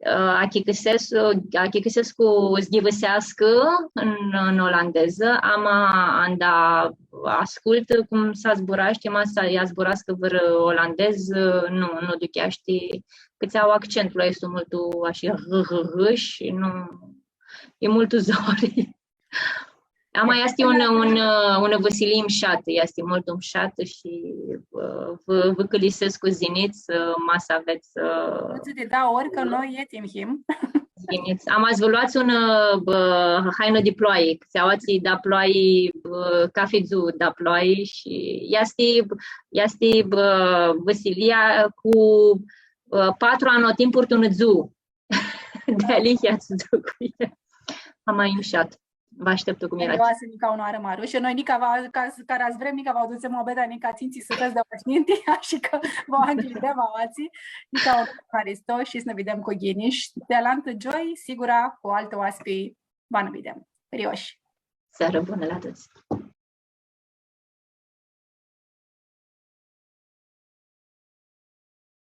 ã, achicãses-, ã, achicãsescu s-ghivãseascã tu, tu olandezã, ama anda ascultã cum s-zburashti, ma s-lji zburascã vãrã olandez, ã, nu, nu ducheashti, cã tsi au accentul aestu multu ashi, gh, gh, gh, shi nu, e multu zori. Ama easti un, un, ã, unã vãsilii mshatã, easti multu mshatã shi, ã, vã, vã cãlisescu s-yinits, ã, ma s-avets, ã, nu tsi di da ori, cã noi etim him. S-yinits. Ama s-vã loats un, ã, bã, hainã di ploai, cã tsi aoatsi da ploai, bã, cafi dzuã da ploai shi easti, easti, bã, vãsilia cu, ã, patru anotimpuri tu unã dzuã. Dealihea s-duc cu el. Ama e mshat. Vã ashteptu cu mirachea. Hãrioasã nica unãoarã, Marushã. Noi nica va, ca, cara s-vrem, nica va u dutsem muabetea nica tsintsi sãptãmãnj di aoa sh-ninti, ashi cã va u ncljidem aoatsi. Nica unãoarã, haristo shi s-nã videm cu ghini. Shi di alantã gioi, sigura, cu altã oaspi va nã videm. Hãrioshi. Searã bunã la tuts!